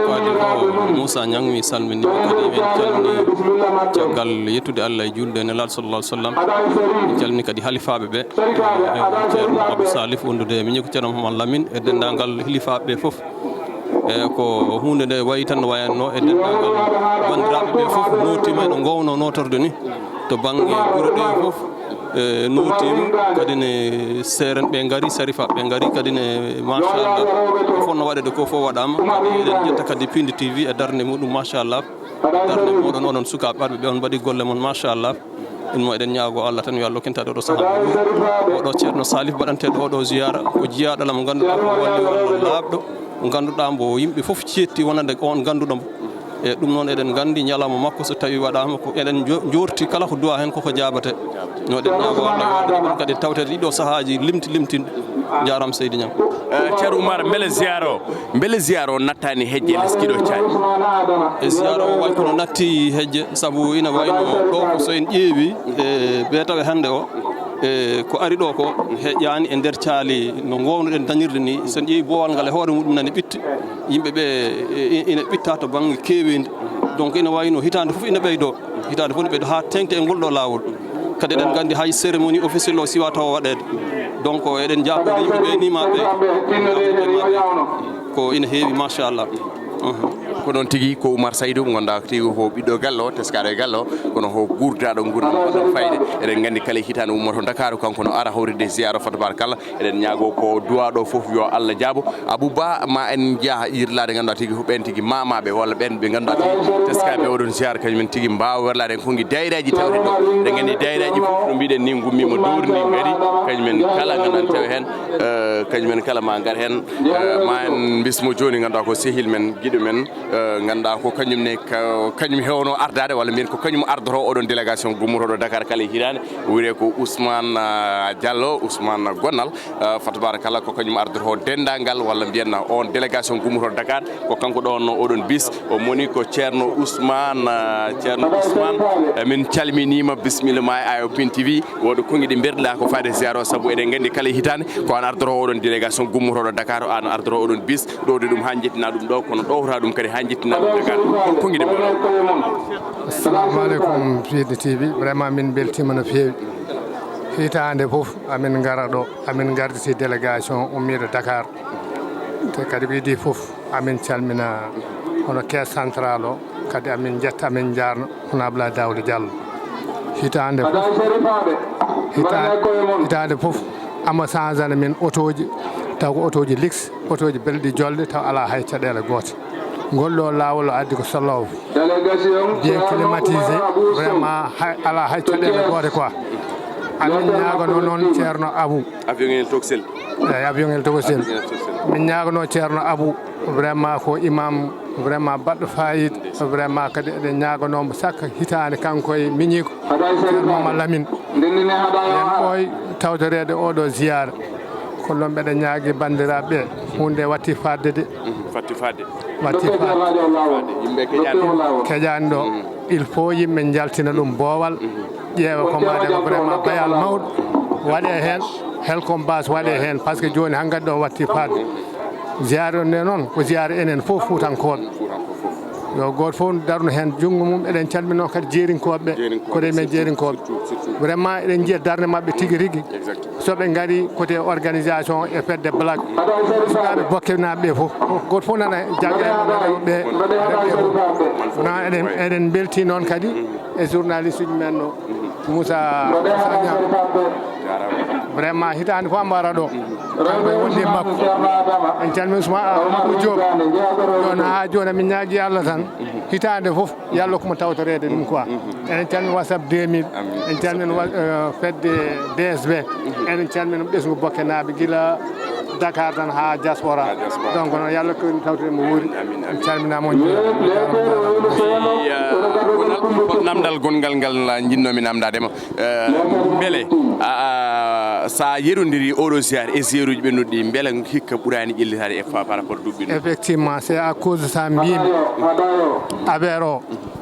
ko adii ko Moussa Niang, mi salminiima kadi, en calminii caggal yettude Allah e juulde e Nelaaɗo sallallahu alaihi wasallam. En calminii kadi halifaaɓe ɓe, eh, Ceerno Abdou Salif wondude e miñi ko Ceerno Mouhamadou Lamine e denndaangal halifaaɓe ɓe fof. E ko huunde nde wayi tan no wayanno e denndaangal banndiraaɓe ɓe fof nootiima e no ngoowno nootorde ni. To bannge gure ɗe fof, e, nootiima, kadi ne seeren ɓe ngari, sarifaaɓe ɓe ngari, kadi ne, machallah, ko fotno waɗeede ko fof waɗaama. Kadi eɗen njetta kadi Pindi T V e darnde muɗum, machallah. Darnde mooɗon, onon sukaaɓe arɓe ɓe, on mbaɗi golle mon, machallah. Ɗum mo eɗen ñaago Allah tan yo Allah rokkintaade oɗo sahaa. Oɗo Ceerno Salif baɗanteeɗo oɗo ziyaara, ko jiyaaɗo Allah mo ngannduɗaa ko waliyu Allah laaɓɗo, mo ngannduɗaa mbo yimɓe fof ceetti wonande on ngannduɗo mo. E ɗum noon, eɗen nganndi ñalawma makko so tawii waɗaama, ko eɗen njo-, njoorti kala ko duwaa heen koko jaabate. No eɗen ñaago Allah waɗde ɗum kadi tawtede ɗiɗo sahaaji limti limtin. Njaaraama seydi Ñaŋ. Eh, Ceerno Umar, mbele ziyaara o, mbele ziyaara o nattaani hejje les kiɗo caali? E ziyaara o way kono natti hejje, sabu ina wayno ɗo ko so en ƴeewi, e, bee tawe hannde o, e, ko ari ɗo ko heƴaani e nder caali no ngoowno-ɗen dañirde ni. So en ƴeewi boowal ngal e hoore muɗum nani ɓitti, yimɓe ɓe, e, ina ɓitta to bannge keeweendi. Donc ina wayno hitaande fof ina ɓeydo, hitaande fof ina ɓeydo haa teeŋti e ngol ɗo laawol. Kadi eɗen nganndi hay cérémonie officielle o siwa tawa waɗeede. Donc eɗen njaɓɓoo yimɓe ɓe ni ma ɓe, ko ina heewi, machallah. Uhum. Ko noon tigi, ko Oumar Saydou, mo ngannduɗaa tigi ko ɓiɗɗo galle o, teskaaɗo e galle o, kono ko guurdaɗo nguurndam baɗɗo fayida. Eɗen nganndi kala hitaande ummoto Dakar, kanko no ara hawride ziyaara fa tabarakallah. Eɗen ñaago ko duwaaɗo fof yo Allah jaabo. Abou Ba, ma en njah yirlaade ngannduɗaa tigi ko ɓen tigi maamaaɓe walla ɓen ɓe ngannduɗaa tigi teskaaɓe oɗon ziyaara, kañum en tigi mbaawa werlaade en konngi daayiraaji tawde ɗo. Eɗen nganndi daayiraaji fof no mbiɗen ni ngummiima dowri ndi ngari, kañum en kala ngannduɗaa tawi heen, eh, kañum en kala ma ngar heen, eh, ma en mbismo jooni ngannduɗaa ko sehil men, giɗo men, eh, ngannduɗaa ko kañum ne, ka-, kañum heewno ardaade walla mbiyen ko kañum ardotoo oɗon délégation gummotooɗo Dakar kala e hitaande, wiyetee ko Ousmane, ah, Diallo, Ousmane Gonnal. Eh, fa tabarakallah, ko kañum ardotoo denndaangal, walla mbiyen on délégation gummotooɗo Dakar, ko kanko ɗo wonno oɗon bis, o moni ko Ceerno Ousmane, eh, Ceerno Ousmane, eh, min calminiima, bisimilla ma e Eye Open T V, woɗo konngi ɗi mberɗa ko faade ziyaara o, sabu eɗen nganndi kala hitaande ko an ardotoo oɗon délégation gummotooɗo Dakar, an ardotoo oɗon bis, ɗowde ɗum haa njettina ɗum ɗo, kono ɗowta ɗum kadi haa njettina ɗum Dakar. Hol konngi ɗi mberɗa? Assalamu aleykum, Fiyde T V. Vraiment, min mbeltiima no feewi. Hitaande fof, amin ngara ɗo, amin ngarditi délégation ummiiɗo Dakar. Te kadi ko idii fof, amin calmina hono caisse centrale o, kadi amin njetta, amin njaarna hono Abdoulaye Daouda Diallo. Hitaande fof, hitaande, hitaande fof, omo sanjana min otooji, taw ko otooji Lux, otooji belɗi jolɗe, taw alaa hay caɗeele goote. Ngol ɗo laawol o addi ko soloowo. Bien climatisé, vraiment, hay, alaa hay caɗeele goote quoi. Amin ñaagono noon Ceerno Abou. Avion en toksel. Eeyi, avion en toksel. Avion en toksel. Min ñaagono Ceerno Abou, vraiment ko imam, vraiment baɗɗo fayida. Vraiment kadi eɗen ñaagono mo sakka hitaande kanko e miñiiko. Ceerno Mama Lamine. Eɗen ɓooy tawtoreede oɗo ziyaara. Ko noon mbeɗa ñaagi banndiraaɓe ɓe, huunde watti fadde de. Mhm, fatti fadde. Watti fadde. Yimɓe keƴaani. Keƴaani ɗo. Mhm. Il faut yimɓe njaltina ɗum boowal. Mhm. Ƴeewa ko mbaɗen ko vraiment bayal mawɗo. Waɗe heen, helcom bas waɗe heen, par ce que jooni hankkadi ɗo watti fadde. Ziyaara nde noon ko ziyaara enen fof Fuutankooɓe. Yo gooto fof darnu heen junngo mum. Eɗen calminoo kadi jeerinkooɓe ɓe. Jeerinkooɓe, koɗe men surtout, jeerinkooɓe. Surtout, surtout. Vraiment, eɗen njiya darnde maɓɓe tigi rigi. Exact. So ɓe ngari côté organisation e fedde blague, sukaaɓe bokkenaaɓe ɓe fof, gooto fof nana jagga e mum, rewɓe, rewɓe fof. Non, eɗen, eɗen mbeltii noon kadi e journaliste uji men ɗo, Moussa Sagna. Vraiment, hitaande fof mbaara ɗo. Kanko e wonde makko. En calmini Ousmane Abou Diop. Ɗon haa jooni, min ñaagi Allah tan. Hitaande fof, yo Allah hokku mo tawtoreede ɗum quoi. Mhm. Eɗen calmina WhatsApp deux mille. Amin. En calmina wa-, eh, fedde D S B. Mhm. Eɗen calmina ɓesngu Bokkenaaɓe gila Dakar tan haa diaspora. Haa diaspora. Donc noon, yo Allah hokku en tawtoreede mo wuuri. Amin, amin. En calminaama on njuuraama. Merci, eh, Gonal, hol namdal gonngal ngal njiɗnoomi namndaade ma? Eh, mbele, a, a, so a yerondirii oɗo ziyaar e ziyaaruuji ɓennuɗi ɗi, mbele hikka ɓuraani ƴellitaade e fa-, par rapport duuɓi ɗi? Effectivement, c'est à cause de ça mbiymi affaire o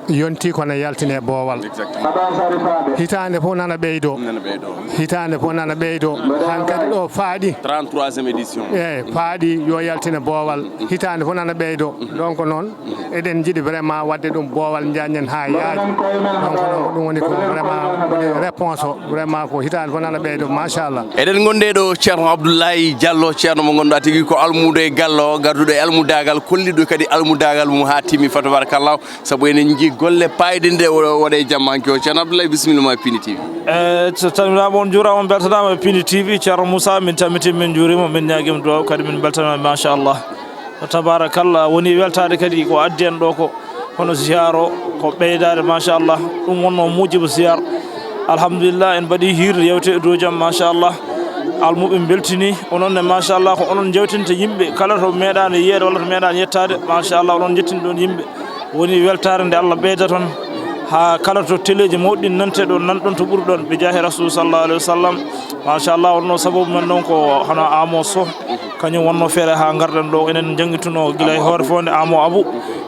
yontii kono yaltine boowal. Exactement. Hitaande fof nana ɓeydo. Nana ɓeydo. Hitaande fof nana ɓeydo. Hankadi ɗo faaɗi. Trente-troisième édition. Eeyi, faaɗi yo yaltine boowal. Hitaande fof nana ɓeydo. Donc noon, eɗen njiɗi vraiment waɗde ɗum boowal, njañen haa yaaji. Donc noon, ko ɗum woni ko vraiment woni réponse o. Vraiment ko hitaande fof nana ɓeydo, machallah. Eɗen ngonde ɗo Ceerno Abdoulaye Diallo, ceerno mo ngannduɗaa tigi ko almuudo e galle o, garduɗo e almudaagal, kolliɗo kadi almudaagal mum haa timmi fa tabarakallah. Sabu enen njii golle paayɗe nde o waɗa e jamma hanki o. Ceerno Abdoulaye, bisimilla ma e Pini T V. E, so salminaama, on njuuraama, on mbeltanaama e Pini T V. Ceerno Moussa, min calmitii, min njuuriima, min ñaagiima duwaaw, kadi min mbeltanaama, machallah. Tabarakallah, woni weltaade kadi ko addi en ɗo ko, hono ziyaar o, ko ɓeydaade, machallah. Ɗum wonno muujibu ziyaar. Alhamdulillah, en mbaɗii hiirde yewte e dow jam, machallah. Almuɓe mbeltinii, onon ne, machallah, ko onon njewtinta yimɓe kala to meeɗaani yiyeede walla to meeɗaani yettaade, machallah, onon njettini ɗoon yimɓe. Woni weltaare nde Allah ɓeyda toon, haa kala to teleeji mawɗi nante ɗo, nanɗon to ɓuri ɗon, bi jaahi Rasul sallallahu alaihi wasallam. Machallah, wonno sababu men ɗon ko hono Amo Sow, kañum wonno feere haa ngarɗen ɗo. Enen njanngitunoo gila e hoore fof nde Amo Abu,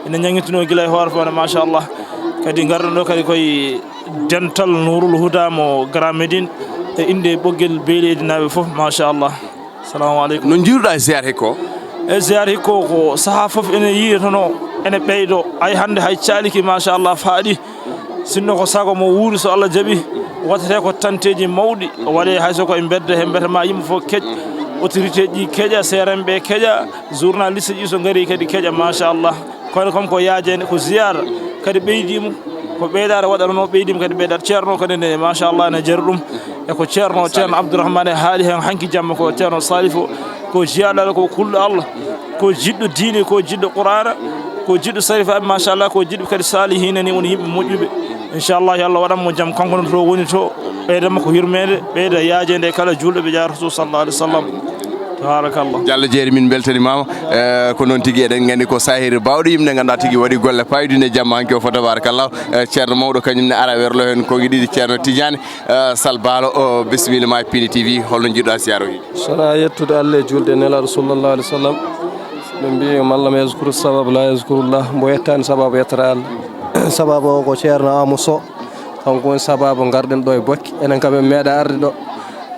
enen njanngitunoo gila e hoore fof nde, machallah. Kadi ngarɗen ɗo kadi koye dental Nurul Huda mo Grand Médine, e innde ɓoggel Beyleydi naaɓe fof, machallah. Salamu aleykum. No njiiruɗaa e ziyaar hikka o? E ziyaar hikka o, ko sahaa fof ene yiireteno, ene ɓeydo. Ay hannde hay caaliki, machallah, faaɗi. Sinno ko sago mo wuuri, so Allah jaɓi, waɗetee ko tanteeji mawɗi, waɗee hay so ko e mbedda he, mbiyetee ma yimɓe fof keƴ, autorité ji keƴa, C R M ɓe keƴa, journaliste ji so ngari kadi keƴa, machallah. Kono kam ko yaajeende, ko ziyaara kadi ɓeydiima, ko ɓeydaare waɗanoo, ɓeydiima kadi ɓeydaare. Ceerno kadi ne, machallah, ne jari ɗum. E ko Ceerno, Ceerno Abdourahmane haali heen hanki jamma, ko Ceerno Salifo, ko jiyaaɗo Allah, ko kulɗo Allah, ko jiɗɗo diine, ko jiɗɗo Qur'aana, ko jiɗɗo sarifaaɓe, machallah, ko jiɗɗo kadi saalihiina ni, woni yimɓe moƴƴuɓe. Inchallah, yo Allah waɗan mo jam, kanko ne to woni to, ɓeyda mo ko yurmeende, ɓeyda yaajeende e kala juulɗo, bi jaahi Rasul sallallahu alaihi wasallam. Tabarakallah. Diallo Jeeri, min mbeltanimaama. Eh, ko noon tigi, eɗen nganndi ko sahir baawɗo yimɓe, ngannduɗaa tigi waɗi golle paayɗe e jamma hanki o fof, tabarakallah. Eh, ceerno mawɗo, kañum ne ara werlo heen konngi ɗiɗi, Ceerno Tidiane. Eh, Sal Baalo, o, bisimilla ma e Pini T V, holno njiiruɗaa ziyaara o? Sonaa yettude Allah e juulde e Nelaaɗo sallallahu alaihi wasallam. Ɓe mbiyi, "Man lam yazkuru sabab la yazkurullah." Mbo yettaani sababu yettata Allah. Sababu o ko Ceerno Amu Sow. Kanko woni sababu ngarɗen ɗo e Bokke. Enen kam en meeɗa arde ɗo.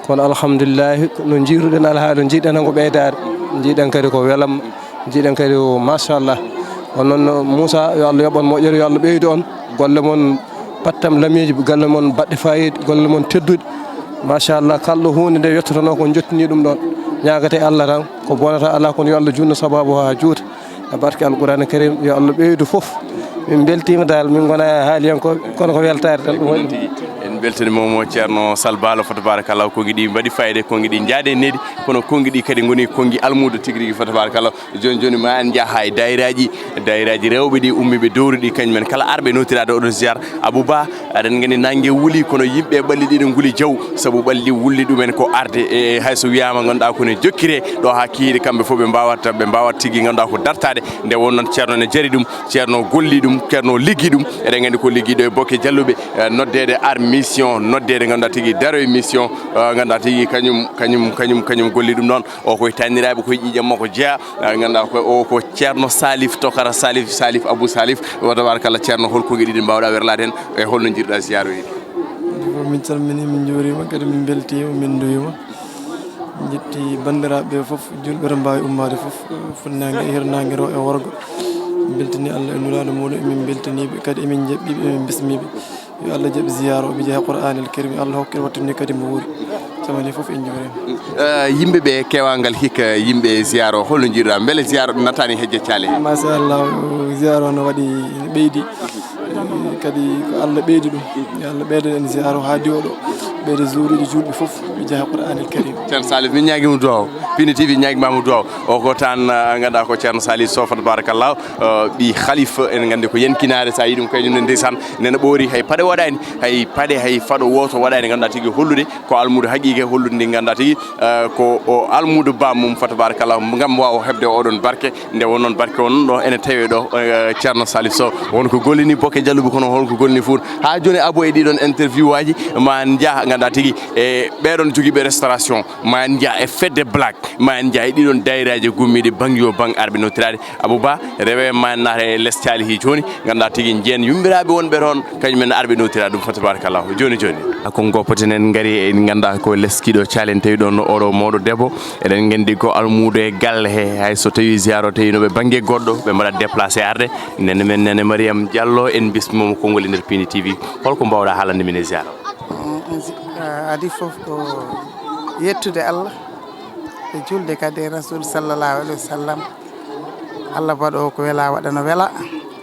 Kono alhamdulillahi, no njiiruɗen alhaali, njiiɗen tan ko ɓeydaade. Njiiɗen kadi ko welamma. Njiiɗen kadi o, machallah. On noon, Moussa, yo Allah yoɓ on moƴƴere, yo Allah ɓeydu on. Golle mon pattam lamiiji, golle mon baɗɗe faayiida, golle mon tedduɗe. Machallah, kala ɗo huunde nde yettotonoo ko jottini ɗum ɗon. Ñaagate Allah tan, ko bonata alaa, kono yo Allah junno sababu haa juuta. E barke Alqur'aana Karim, yo Allah ɓeydu fof. Min mbeltiima dal, min ngonaa haaliyankooɓe, kono ko weltaare tan ɗum waɗi. En mbeltaniima mo Ceerno Sal Baalo, fa tabarakallah, konngi ɗi mbaɗi faayiida, konngi ɗi njaadi e nehdi, kono konngi ɗi kadi ngoni konngi almuudo tigi rigi, fa tabarakallah. Jooni jooni ma en njah haa e daayiraaji, daayiraaji rewɓe ɗi ummiiɓe dowri ɗi, kañum en kala arɓe notiraade oɗon ziyaar. Abou Ba, aɗen nganndi nannge wuli, kono yimɓe ɓalli ɗi ne nguli jaw, sabu ɓalli wulli ɗumen ko arde e hay so wiyaama ngannduɗaa ko ne jokkiree ɗo haa kihiiɗe, kamɓe fof ɓe mbaawata, ɓe mbaawata tigi ngannduɗaa ko dartaade. Nde wonnoo Ceerno ne jari ɗum, Ceerno golli ɗum, Ceerno liggi ɗum. Eɗen nganndi ko liggi ɗo e Bokke Jalluɓe, eh, noddeede ar mission, noddeede ngannduɗaa tigi daro e mission, eh, ngannduɗaa tigi kañum, kañum, kañum, kañum golli ɗum ɗon. O koye taaniraaɓe, koye ƴiiƴam makko jeyaa. Ah, ngannduɗaa ko o ko Ceerno Salif, Tokara Salif, Salif Abou Salif. Wa tabarakallah, Ceerno, hol konngi ɗiɗi mbaawɗaa werlaade heen, e holno njiiruɗaa ziyaara o? Min calminii, min njuuriima, kadi min mbeltiima, min nduwiima. Njetti banndiraaɓe ɓe fof, juulɓe to mbaawi ummaade fof, funnaange e hirnaange, rewo e worgo. Min mbeltanii Allah e Nulaaɗo muuɗum, emin mbeltanii ɓe, kadi emin njaɓɓii ɓe, emin mbismii ɓe. Yo Allah jaɓ ziyaara o, bi jaahi Qur'aanil Karim, yo Allah hokku en wattinde kadi mo wuuri. Jamani fof en njuuriima. Eh, yimɓe ɓe keewaangal hikka, yimɓe ziyaara o, holno njiiruɗaa? Mbele ziyaara o naataani hejje caale? Machallah, ziyaara o no waɗi, no ɓeydi. Kadi ko Allah ɓeydi ɗum. Yo Allah ɓeydan en ziyaara o haa diwa ɗo. Ɓeyda zuuruuji juulɓe fof, bi jaahi Qur'aanil Karim. Ceerno Salif, min ñaagii mo duwaaw. Pini T V ñaagii ma mo duwaaw. O ko tan, eh, ngannduɗaa ko Ceerno Salif Sow, fa tabarakallah. Eh, ɓii Khalifa, en nganndi ko yenkinaare, so a yii ɗum kañum ne, ndeysaan, nena ɓoori, hay paɗe waɗaani, hay paɗe, hay faɗo wooto waɗaani, ngannduɗaa tigi hollude ko almuudo haqiiqe, hollude ndi ngannduɗaa tigi, eh, ko o almuudo ba mum, fa tabarakallah, ngam waawa heɓde oɗon barke. Nde wonnoo barke on ɗo ene tawee ɗo, eh, Ceerno Salif Sow, won ko gollini Bokke Jalluɓe, kono hol ko gollini Fuuta. Haa jooni, Abo, e ɗiɗon interview aji, ma en njah ngannduɗaa tigi e ɓeɗon jogiiɓe restauration, ma en njah e fedde black, ma en njah e ɗiɗon daayiraaji gummiiɗi bang yo bang arɓe notiraade. Abou Ba, rewe ma en naata e les caali hii jooni, ngannduɗaa tigi njiyen yummiraaɓe wonɓe toon, kañum en arɓe notiraade ɗum, fa tabarakallah. Jooni jooni. Ko ngoppaten en ngari, en ngannduɗaa ko les kiiɗo caali en tawi ɗoon oɗo mawɗo debbo. Eɗen nganndi ko almuudo e galle he, hay so tawii ziyaara o tawii no ɓe bannge goɗɗo, ɓe mbaɗa déplacé arde. Nene men, Nene Mariam Diallo, en mbismiima mo konngol e nder Pini T V. Hol ko mbaawɗaa haalande min e ziyaara o? Mm, zi-, ah, adii fof ko yettude Allah e juulde kadi e Rasul sallallahu alaihi wasallam. Allah waɗo ko wela waɗa no wela,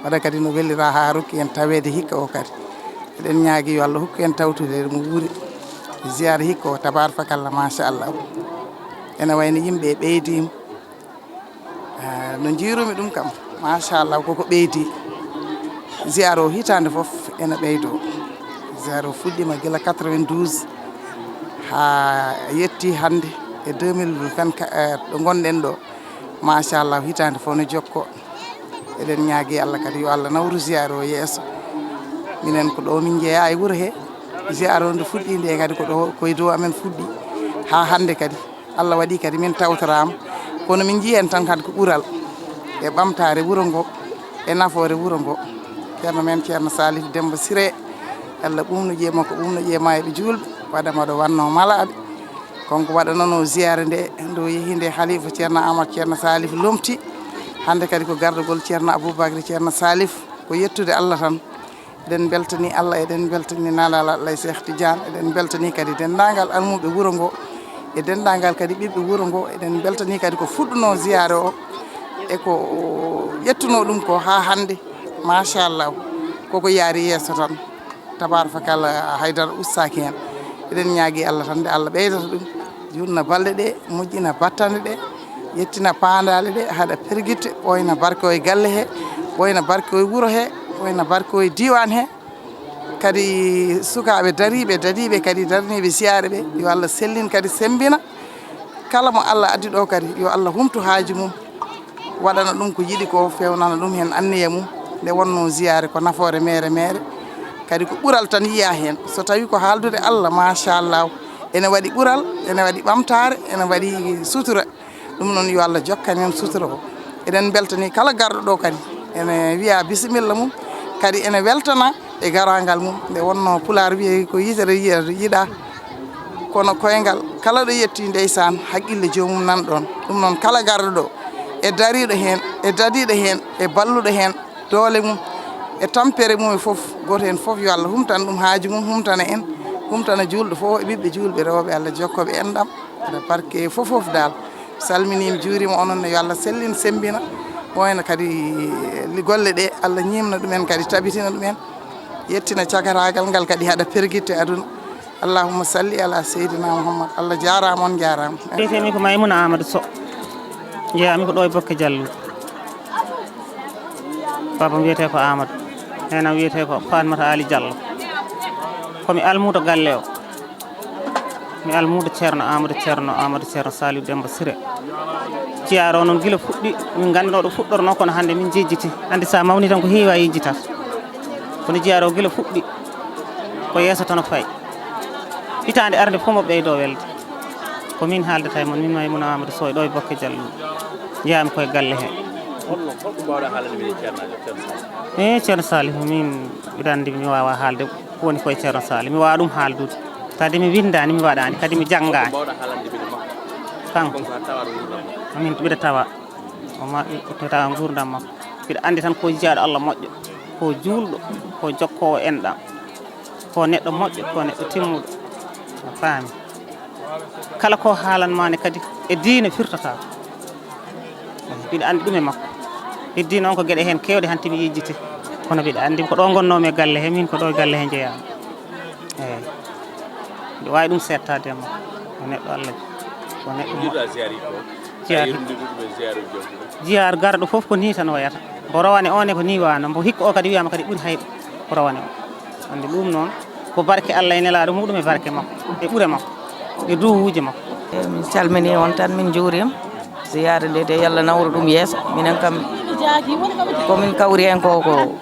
waɗa kadi no welira haa rokki en taweede hikka o kadi. Eɗen ñaagii yo Allah hokku en tawtude mo wuuri. Ziyaara hikka o, tabaar fakalla, machallah. Ene wayno yimɓe ɓeydiima. Ah, no njiirumi ɗum kam, machallah, koko ɓeydi. Ziyaara o hitaande fof ene ɓeydo. Ziyaara o fuɗɗiima gila quatre-vingt-douze haa yetti hannde e deux mille vingt-quatre, eh, ɗo ngonɗen ɗo. Machallah, hitaande fof no jokko. Eɗen ñaagi Allah kadi yo Allah nawru ziyaare o yeeso. Minen ko ɗo min njeyaa e wuro he. Ziyaare o nde fuɗɗi nde kadi ko ɗo, ko e dow amen fuɗɗi haa hannde kadi. Allah waɗi kadi min tawtoraama. Kono min njiyi heen tan kadi ko ɓural e ɓamtaare wuro ngo, e nafoore wuro ngo. Ceerno men Ceerno Salif Demba Siré, Allah ɓuuɓnu ƴiye makko, ɓuuɓnu ƴiye maayɓe juulɓe, waɗa mo ɗo wannoo malaaɓe. Kanko waɗananoo ziyaare nde, nde o yehi nde Halifa Ceerno Amadou Ceerno Salif lomti. Hannde kadi ko gardagol Ceerno Aboubacry Ceerno Salif, ko yettude Allah tan. Eɗen mbeltanii Allah, eɗen mbeltanii Nalal Allah e Cheikh Tidiane, eɗen mbeltanii kadi denndaangal almuɓe wuro ngo, e denndaangal kadi ɓiɓɓe wuro ngo, eɗen mbeltanii kadi ko fuɗɗunoo ziyaare o, e ko ƴettunoo ɗum ko haa hannde. Machallah, koko yaari yeeso tan. Tabaar fakalla, haydara ustaaki heen. Eɗen ñaagi Allah tan nde Allah ɓeydata ɗum, juutna balɗe ɗe, moƴƴina battane ɗe, yettina paandaale ɗe, haɗa pergitte, ɓooyna barke o e galle he, ɓooyna barke o e wuro he, ɓooyna barke o e diiwaan he. Kadi sukaaɓe dariiɓe, dadiiɓe kadi darniiɓe siyaare ɓe, yo Allah sellin kadi semmbina. Kala mo Allah addi ɗo kadi, yo Allah humtu haaju mum, waɗana ɗum ko yiɗi ko, fewnana ɗum heen anniya mum. Nde wonnoo ziyaare ko nafoore meere meere, kadi ko ɓural tan yiyaa heen. So tawii ko haaldude Allah, machallah, ene waɗi ɓural, ene waɗi ɓamtaare, ene waɗi sutura. Ɗum noon yo Allah jokkan en sutura o. Eɗen mbeltanii kala garɗo ɗo kadi, ene wiya bisimilla mum, kadi ene weltana e garaangal mum. Nde wonnoo Pulaar wiye ko yitere yiya-, yiɗaa, kono koyngal kala ɗo yetti ndeysaan, haqqille joomum nan ɗoon. Ɗum noon kala garɗo ɗo, e dariiɗo heen, e dadiiɗo heen, e balluɗo heen, doole mum, e tampere mum e fof, gooto heen fof yo Allah humtan ɗum haaju mum, humtana en, humtana juulɗo fof e ɓiɓɓe juulɓe rewɓe, Allah jokkoɓe enɗam, aɗa barke fof fof daal. Salminiima, juuriima onon ne, yo Allah sellin, semmbina, wayno kadi li-, golle ɗe, Allah ñiimna ɗumen kadi, tabitina ɗumen, yettina cagataagal ngal kadi haɗa pergitte aduna. Allahumma salli ala Seydina Muhammad. Allah jaaraama, on jaaraama. Mbiyetee mi ko Maymuna Amadou Sow. Njeyaa mi ko ɗo e Bokke Jalluuɗi. Baaba am wiyetee ko Amadou. Neenam wiyetee ko Fatmata Ali Diallo. Ko mi almuudo galle o. Mi almuudo Ceerno Amadou, Ceerno Amadou, Ceerno Saliou Demba Siré. Jiyaare o noon gila fuɗɗi, min ngannduno ɗo fuɗɗorno, kono hannde min jejjiti. Anndi sa mawni tan ko heewi a yejjitata. Kono jiyaare o gila fuɗɗi, ko yeeso tan o fayi. Hitaande arde fof mo ɓeydo welde. Ko min haaldata e mon, min Maymuna Amadou Sow ɗo e Bokke Jalluuɗi. Njeyaa mi koye galle he. Holno, holko mbaawɗa haalande min e Ceerno, Ceerno Saliou? Eh, Ceerno Saliou, min mbiɗa anndi mi waawa haalde ko woni koye Ceerno Saliou. Mi waawa ɗum haaldude. Kadi mi winndaani, mi waɗaani, kadi mi janngaani. Holko mbaawɗa haalande min e makko? Kanko. Kanko a tawa nguurndam makko? Min mbiɗa tawa. O ma-, o tawa nguurndam makko. Mbiɗa anndi tan ko jiyaaɗo Allah moƴƴo, ko juulɗo, ko jokkoowo enɗam, ko neɗɗo moƴƴo, ko neɗɗo timmuɗo. A faami? Kala ko haalanmaani kadi e diine firtata. Mbiɗa anndi ɗum e makko. Heddii noon ko geɗe heen keewɗe hanti mi yejjiti. Kono mbiɗa anndi ko ɗo ngonnoomi e galle he, min ko ɗo e galle he njeyaami. Eeyi. Mbiɗa waawi ɗum seettaade e makko. Ko neɗɗo Allah. Ko neɗɗo mo-, Jiyaar. Jiyaar garɗo fof ko nii tan wayata. Mbo rowane o ne ko nii waano. Mbo hikka o kadi wiyama kadi ɓuri hayɓe ko rowane o. Anndi ɗum noon ko barke Allah e nelaaɗo muɗum e barke makko. E ɓure makko. E duwuuje makko. Eeyi, min calminii on tan, min njuuriima. Ziyaare nde de, yo Allah nawru ɗum yeeso. Minen kam, ko min kawri heen ko, ko,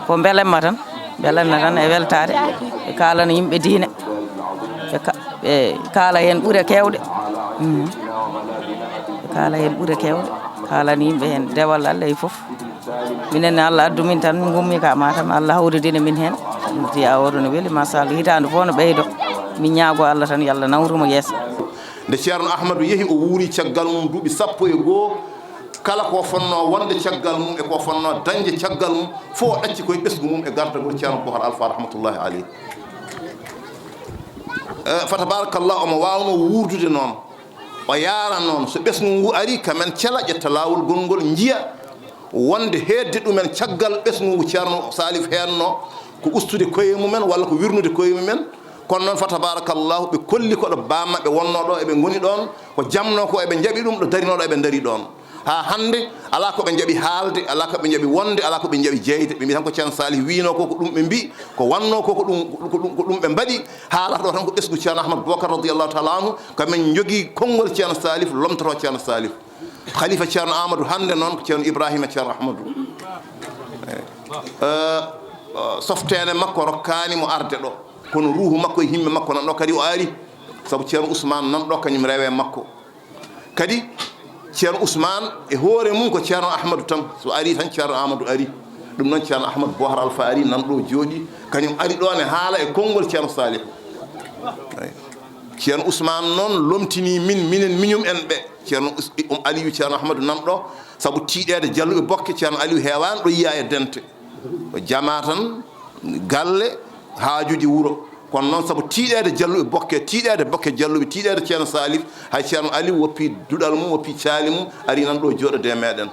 ko mbelamma tan. Mbelamma tan e weltaare. Ɓe kaalana yimɓe diine. Ɓe ka-, ɓe kaala heen ɓure keewɗe. Mhm. Ɓe kaala heen ɓure keewɗe. Kaalana yimɓe heen dewal Allah e fof. Minen ne, Allah addu min tan, min ngummi ka Matam, Allah hawridini min heen. Ziyaare o no weli, machallah, hitaande fof no ɓeydo. Min ñaago Allah tan, yo Allah nawru mo yeeso. Nde Ceerno Ahmadu yehi, o wuuri caggal mum duuɓi sappo e goo. Kala ko fonnoo wonde caggal mum e ko fonnoo dañde caggal mum, fof o ɗacci koye ɓesngu mum e gardagol Ceerno Bohar Alfa rahmatullahi aleyh. Eh, fa tabarakallah, omo waawnoo wuurdude noon. O yaara noon, so ɓesngu ngu arii, kamen cela, ƴetta laawol gongol, njiya wonde heedde ɗumen caggal ɓesngu ngu Ceerno Salif heedno, ko ustude koye mumen walla ko wirnude koye mumen. Kono noon, fa tabarakallahu, ɓe kolli ko ɗo bammaɓe wonnoo ɗo, eɓe ngoni ɗoon, ko jamnoo ko, eɓe njaɓi ɗum, ɗo darinoo ɗo, eɓe ndarii ɗoon. Haa hannde, alaa ko ɓe njaɓi haalde, alaa ko ɓe njaɓi wonde, alaa ko ɓe njaɓi jeyde. Ɓe mbiyi tan ko Ceerno Salih wiynoo ko, ko ɗum ɓe mbiyi, ko wannoo ko, ko ɗum, ko ɗum, ko ɗum ɓe mbaɗi. Haalata ɗo tan ko ɓesngu Ceerno Ahmad Boubacar radiyallahu taala anhu, ko men njogii konngol Ceerno Salif, lomtotoo Ceerno Salif. Khalifa Ceerno Amadou hannde noon ko Ceerno Ibrahima Ceerno Ahmadou. Eh, eh, softeende makko rokkaani mo arde ɗo, kono ruuhu makko e himme makko nan ɗo kadi o ari, sabu Ceerno Usmaan nan ɗo kañum rewe makko. Kadi Ceerno Usmaan e hoore mum ko Ceerno Ahmadu tan, so ari tan Ceerno Ahmadu ari. Ɗum noon Ceerno Ahmadu Bohar Alfa ari nan ɗo jooɗi, kañum ari ɗo ne haala e konngol Ceerno Salihu. Eyi. Ceerno Usmaan noon lomtini min, minen miñum en ɓe. Ceerno Us-, um Aliyu Ceerno Ahmadu nan ɗo, sabu tiiɗeede Jalluɓe Bokke, Ceerno Aliyu heewaani ɗo yiya e dente. O jamaa tan galle, haajuuji wuro. Kono noon sabu tiiɗeede Jalluɓe Bokke, tiiɗeede Bokke Jalluɓe, tiiɗeede Ceerno Salif, hay Ceerno Aliyu woppi duɗal mum, woppi caali mum, ari nan ɗo jooɗode e meɗen.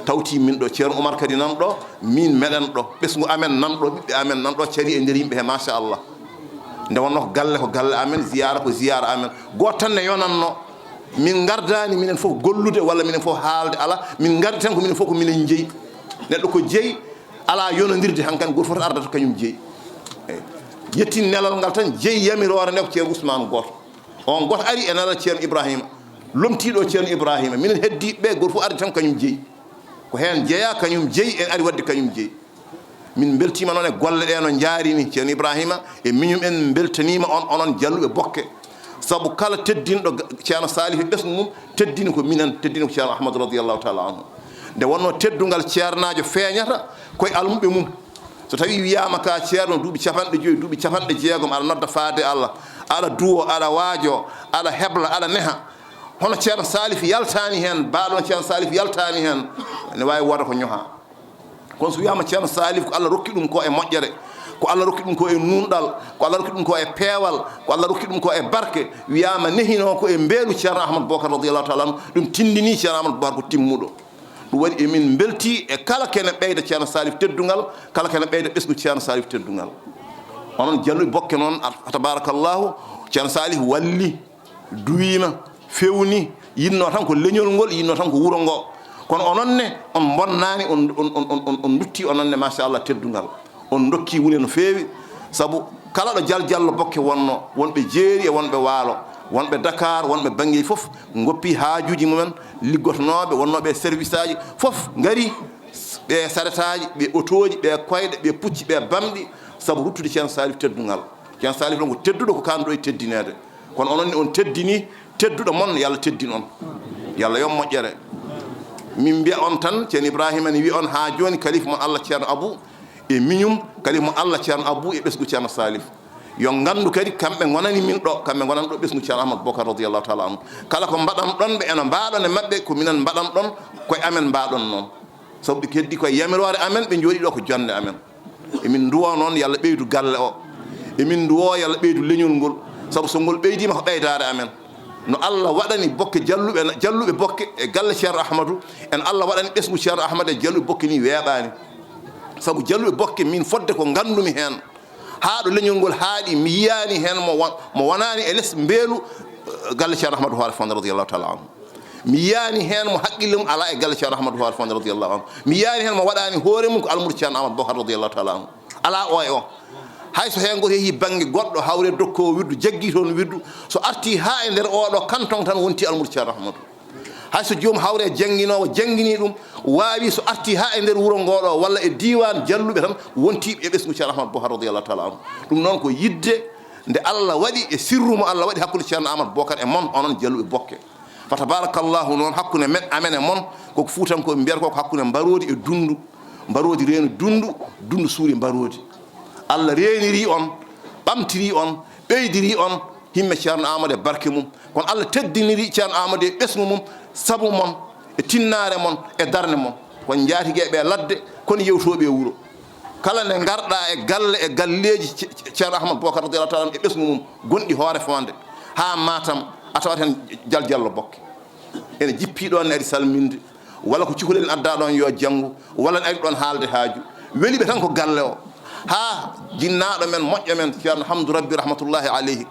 Tawti min ɗo, Ceerno Umar kadi nan ɗo, min meɗen ɗo, ɓesngu amen nan ɗo, ɓiɓɓe amen nan ɗo, cari e nder yimɓe he, machallah. Nde wonnoo ko galle, ko galle amen, ziyaara ko ziyaara amen. Gooto tan ne yonannoo, min ngardaani minen fof gollude walla minen fof haalde, alaa, min ngardi tan ko minen fof ko minen njeyi. Neɗɗo ko jeyi, alaa yonondirde, hankadi gooto fof ardata kañum jeyi. Eyi. Yettin nelal ngal tan, jeyi yamiroore nde ko Ceerno Usmaan gooto. On gooto ari e nelal Ceerno Ibrahima, lomtii ɗo Ceerno Ibrahima, minen heddiiɓe ɓe, gooto fof ardi tan kañum jeyi. Ko heen jeyaa, kañum jeyi, en ari waɗde kañum jeyi. Min mbeltiima noon e golle ɗe no njaarini Ceerno Ibrahima, e miñum en mbeltaniima on, onon Jalluɓe Bokke. Sabu kala teddinɗo ga-, Ceerno Salihu e ɓesngu mum, teddini ko minen, teddini ko Ceerno Ahmadu radiyallahu taala anhu. Nde wonnoo teddungal ceernaajo feeñata ko e almuɓɓe mum. So tawii wiyaama ka ceerno duuɓi capanɗe joyi, duuɓi capanɗe jeegom, aɗa nodda faade Allah, aɗa duwo, aɗa waajo, aɗa hebla, aɗa neha. Hono Ceerno Salif yaltaani heen, baaɗo Ceerno Salif yaltaani heen, ene waawi wooda ko ñohaa. Kono so wiyaama Ceerno Salif, ko Allah rokki ɗum ko e moƴƴere, ko Allah rokki ɗum ko e nuunɗal, ko Allah rokki ɗum ko e peewal, ko Allah rokki ɗum ko e barke, wiyaama nehinoo ko e mbeelu Ceerno Ahmadu Bokar radiyallahu taala anhu, ɗum tindinii Ceerno Ahmadu Bokar ko timmuɗo. Ɗum waɗi emin mbeltii e kala kene ɓeyda Ceerno Salif teddungal, kala kene ɓeyda ɓesngu Ceerno Salif teddungal. Onon Jalluɓe Bokke noon, a-, tabarakallahu, Ceerno Salif walli, duwiima, fewni, yinnoo tan ko leñol ngol, yinnoo tan ko wuro ngo. Kono onon ne, on mbonnaani, on, on, on, on, on nduttii onon ne, machallah, teddungal. On ndokkii wule no feewi, sabu kala ɗo Jal Jallo Bokke wonnoo, wonɓe Jeeri e wonɓe Waalo, wonɓe Dakar, wonɓe Bangey fof, ngoppii haajuuji mumen, liggotonooɓe, wonnooɓe e service aji fof, ngari, ɓe saretaaji, ɓe otooji, ɓe koyɗe, ɓe pucci, ɓe bamɗi, sabu ruttude Ceerno Salif teddungal. Ceerno Salif noon ko tedduɗo, ko kaanduɗo e teddineede. Kono onon ne on teddini tedduɗo mon, yo Allah teddin on. Yo Allah yoɓ moƴƴere. Min mbiya on tan, Ceerno Ibrahima ne wiya on haa jooni, kalifa mon Allah Ceerno Abou, e miñum, kalifa mon Allah Ceerno Abou e ɓesngu Ceerno Salif. Yo nganndu kadi, kamɓe ngonani min ɗo, kamɓe ngonani ɗo ɓesngu Ceerno Ahmadu Bokar radiyallahu taala anhu. Kala ko mbaɗan ɗon ɓe, ena mbaaɗon e maɓɓe, ko minen mbaɗan ɗon, koye amen mbaaɗon noon. Sabu ɓe keddi koye yamiroore amen, ɓe njooɗi ɗo ko jonnde amen. Emin nduwoo noon, yo Allah ɓeydu galle o. Emin nduwoo, yo Allah ɓeydu leñol ngol. Sabu so ngol ɓeydiima, ko ɓeydaare amen. No Allah waɗani Bokke Jalluɓe, Jalluɓe Bokke e galle Ceerno Ahmadu, en Allah waɗani ɓesngu Ceerno Ahmadu e Jalluɓe Bokke ni weeɓaani. Sabu Jalluɓe Bokke, min fodde ko nganndumi heen, haa ɗo leñol ngol haaɗi, mi yiyaani heen mo won-, mo wonaani e les mbeelu, eh, galle Ceerno Ahmadu Hoore Fonde radiyallahu taala anhu. Mi yiyaani heen mo haqqille mum alaa e galle Ceerno Ahmadu Hoore Fonde radiyallahu anhu. Mi yiyaani heen mo waɗaani hoore mum ko almuudo Ceerno Ahmadu Bokar radiyallahu taala anhu. Alaa o e o. Hay so heen gooto yehii bannge goɗɗo, hawre dokkoowo wirdu, jaggii toon wirdu, so artii haa e nder oo ɗoo kanton tan wontii almuudo Ceerno Ahmadu. Hay so joom hawre jannginoowo jannginii ɗum, waawi so artii haa e nder wuro ngoo ɗoo walla e diiwaan Jalluɓe tan, wontii e ɓesngu Ceerno Ahmadu Bokar radiyallahu taala anhu. Ɗum noon ko yiɗde nde Allah waɗi e sirru mo Allah waɗi hakkunde Ceerno Ahmadu Bokar e mon, onon Jalluɓe Bokke. Fa tabarakallahu noon, hakkunde men, amen e mon, koko Fuutankooɓe mbiyata ko, ko hakkunde mbaroodi e dunndu. Mbaroodi reeni dunndu, dunndu suuri mbaroodi. Allah reenirii on, ɓamtirii on, ɓeydirii on, himme Ceerno Aamadu e barke mum. Kono Allah teddinirii Ceerno Aamadu e ɓesngu mum, sabu mon, e tinnaare mon, e darnde mon. Kon njaatigeeɓe e ladde, kon yewtooɓe e wuro. Kala nde ngarɗaa e galle, e galleeji Ce-, Ce-, Ceerno Ahmadu Bokar radiyallahu taala anhu e ɓesngu mum, gonɗi Hoore Fonde, haa Matam, a tawat heen Jal Jallo Bokke. Ene jippii ɗoon, ne ari salminde, walla ko cukalel en addaa ɗoon yo janngu, walla ne ari ɗoon haalde haaju. Weli ɓe tan ko galle o. Haa jinnaaɗo men, moƴƴo men, Ceerno Hamdu Rabbi rahmatullahi aleyhi,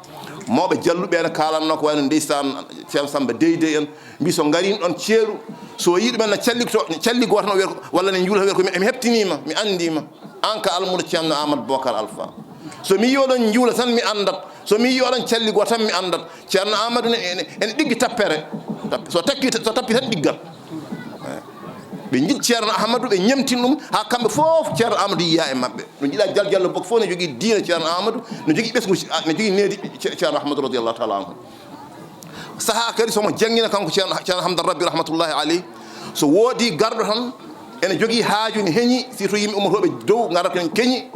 mawɓe Jalluɓe ene kaalatnoo ko wayi no ndeysaan Ceerno Samba Deydey en, mbi so ngarin ɗoon ceeɗu, so yii ɗumen no calli to, calli gooto tan o wiyata ko, walla ne njuula tan o wiyata ko mi, mi heɓtiniima, mi anndiima. Aan ka almuudo Ceerno Aamadu Bokar Alfa. So mi yii oɗon njuula tan mi anndat, so mi yii oɗon calli gooto tan mi anndat. Ceerno Aamadu ne, ene, ene ɗiggi tappere. Tap-, so takki, so tappi tan ɗiggat. Ɓe njiɗ Ceerno Ahmadu, ɓe ñemtin ɗum, haa kamɓe fof Ceerno Ahmadu yiya e maɓɓe. No njiɗa Jal Jallo Bokk fof ne jogii diina Ceerno Ahmadu, no jogii ɓesngu, ne jogii needi Ce-, Ceerno Ahmadu radiyallahu taala anhu. Sahaa kadi somo janngina kanko Ceerno, Ceerno Hamdan Rabbi rahmatullahi aleyh, so woodi garɗo tan ene jogii haaju ne heñi, surtout yimɓe ummotooɓe dow, ngara ko en keñi,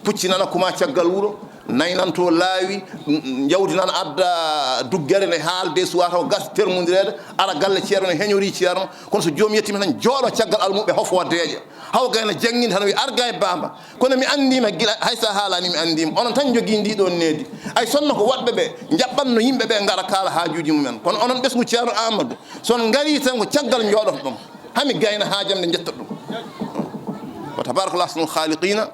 pucci nana kuma caggal wuro, naynanto laawi, n-, n-, njawdi nana adda duggere ne haalde, suwa taw gas termondireede, ara galle ceerno ne heñori ceerno, kono so joom yettima tan jooɗo caggal almuɓe hofo deeƴa. Haw gayna jannginde tan wi arga e baaba, kono mi anndiima gila, hay sa haalani mi anndiima. Onon tan njogii ndi ɗon needi. Ay sonno ko woɗɓe ɓe njaɓɓanno yimɓe ɓe ngara kaala haajuuji mumen. Kono onon ɓesngu Ceerno Amadou, so on ngarii tan ko caggal njooɗoto ɗum. Hami gayna haajam nde njetta ɗum. Wa tabaraka ahsanul khaliqina.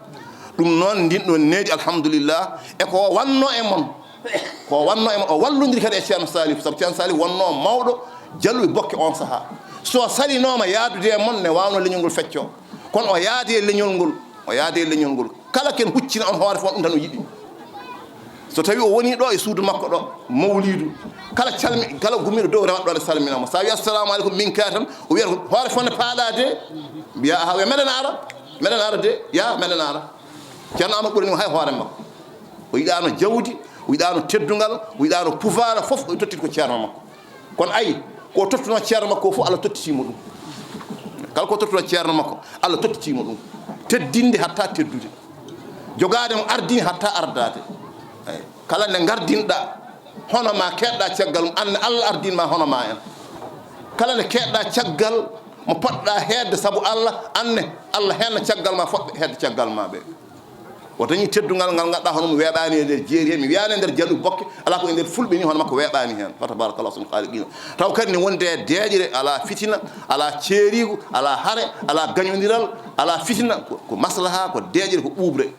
Ɗum noon, ndin ɗon needi, alhamdulillah, e ko wanno e mon. Ko wanno e mon, o wallondiri kadi e Ceerno Salif, sabu Ceerno Salif wonno mawɗo Jalluɓe Bokke on sahaa. So salinooma yaadude e mon, ne waawno leñol ngol feccoo. Kono o yaadi e leñol ngol, o yaadi e leñol ngol. Kala ken huccina on hoore fof, ɗum tan o yiɗi. So tawi o woni ɗo e suudu makko ɗo, mawliidu, kala calmi, kala gummiiɗo dow rewata ɗo ne salmina mo. Sa wi, "Assalamu aleykum," min ka tan, o wiyata ko, "Hoore fof ne paaɗa de?" Mbiya, "Aha, wiya, meɗen ara, meɗen ara de, ya, meɗen ara." Ceerno Amadou ɓurani mo hay hoore makko. O yiɗaano jawdi, o yiɗaano teddungal, o yiɗaano pouvoir, fof o tottiti ko ceerno makko. Kono ayi, ko tottuno ceerno makko fof, Allah tottiti mo ɗum. Kala ko tottuno ceerno makko, Allah tottiti mo ɗum. Teddinde hatta teddude. Jogaade mo ardini hatta ardaade. Eyi. Kala nde ngardinɗa, hono ma keɗɗa caggal mum, anne Allah ardin ma hono ma en. Kala nde keɗɗa caggal mo poɗɗa heedde sabu Allah, anne Allah henna caggal ma, foɗɓe heedde caggal ma ɓe. O dañi teddungal ngal ngadda hono mo weeɓaani e nder jeeri he. Mi wiyaani e nder Jalluɓe Bokke, alaa ko e nder fulɓe ni hono makko weeɓaani heen. Fa tabarakallah ahsanul khaliqina. Taw kadi ne wonde e deeƴre, alaa fitina, alaa ceeriigu, alaa hare, alaa gañondiral, alaa fitina, ko, ko maslaha, ko deeƴre, ko ɓuuɓre.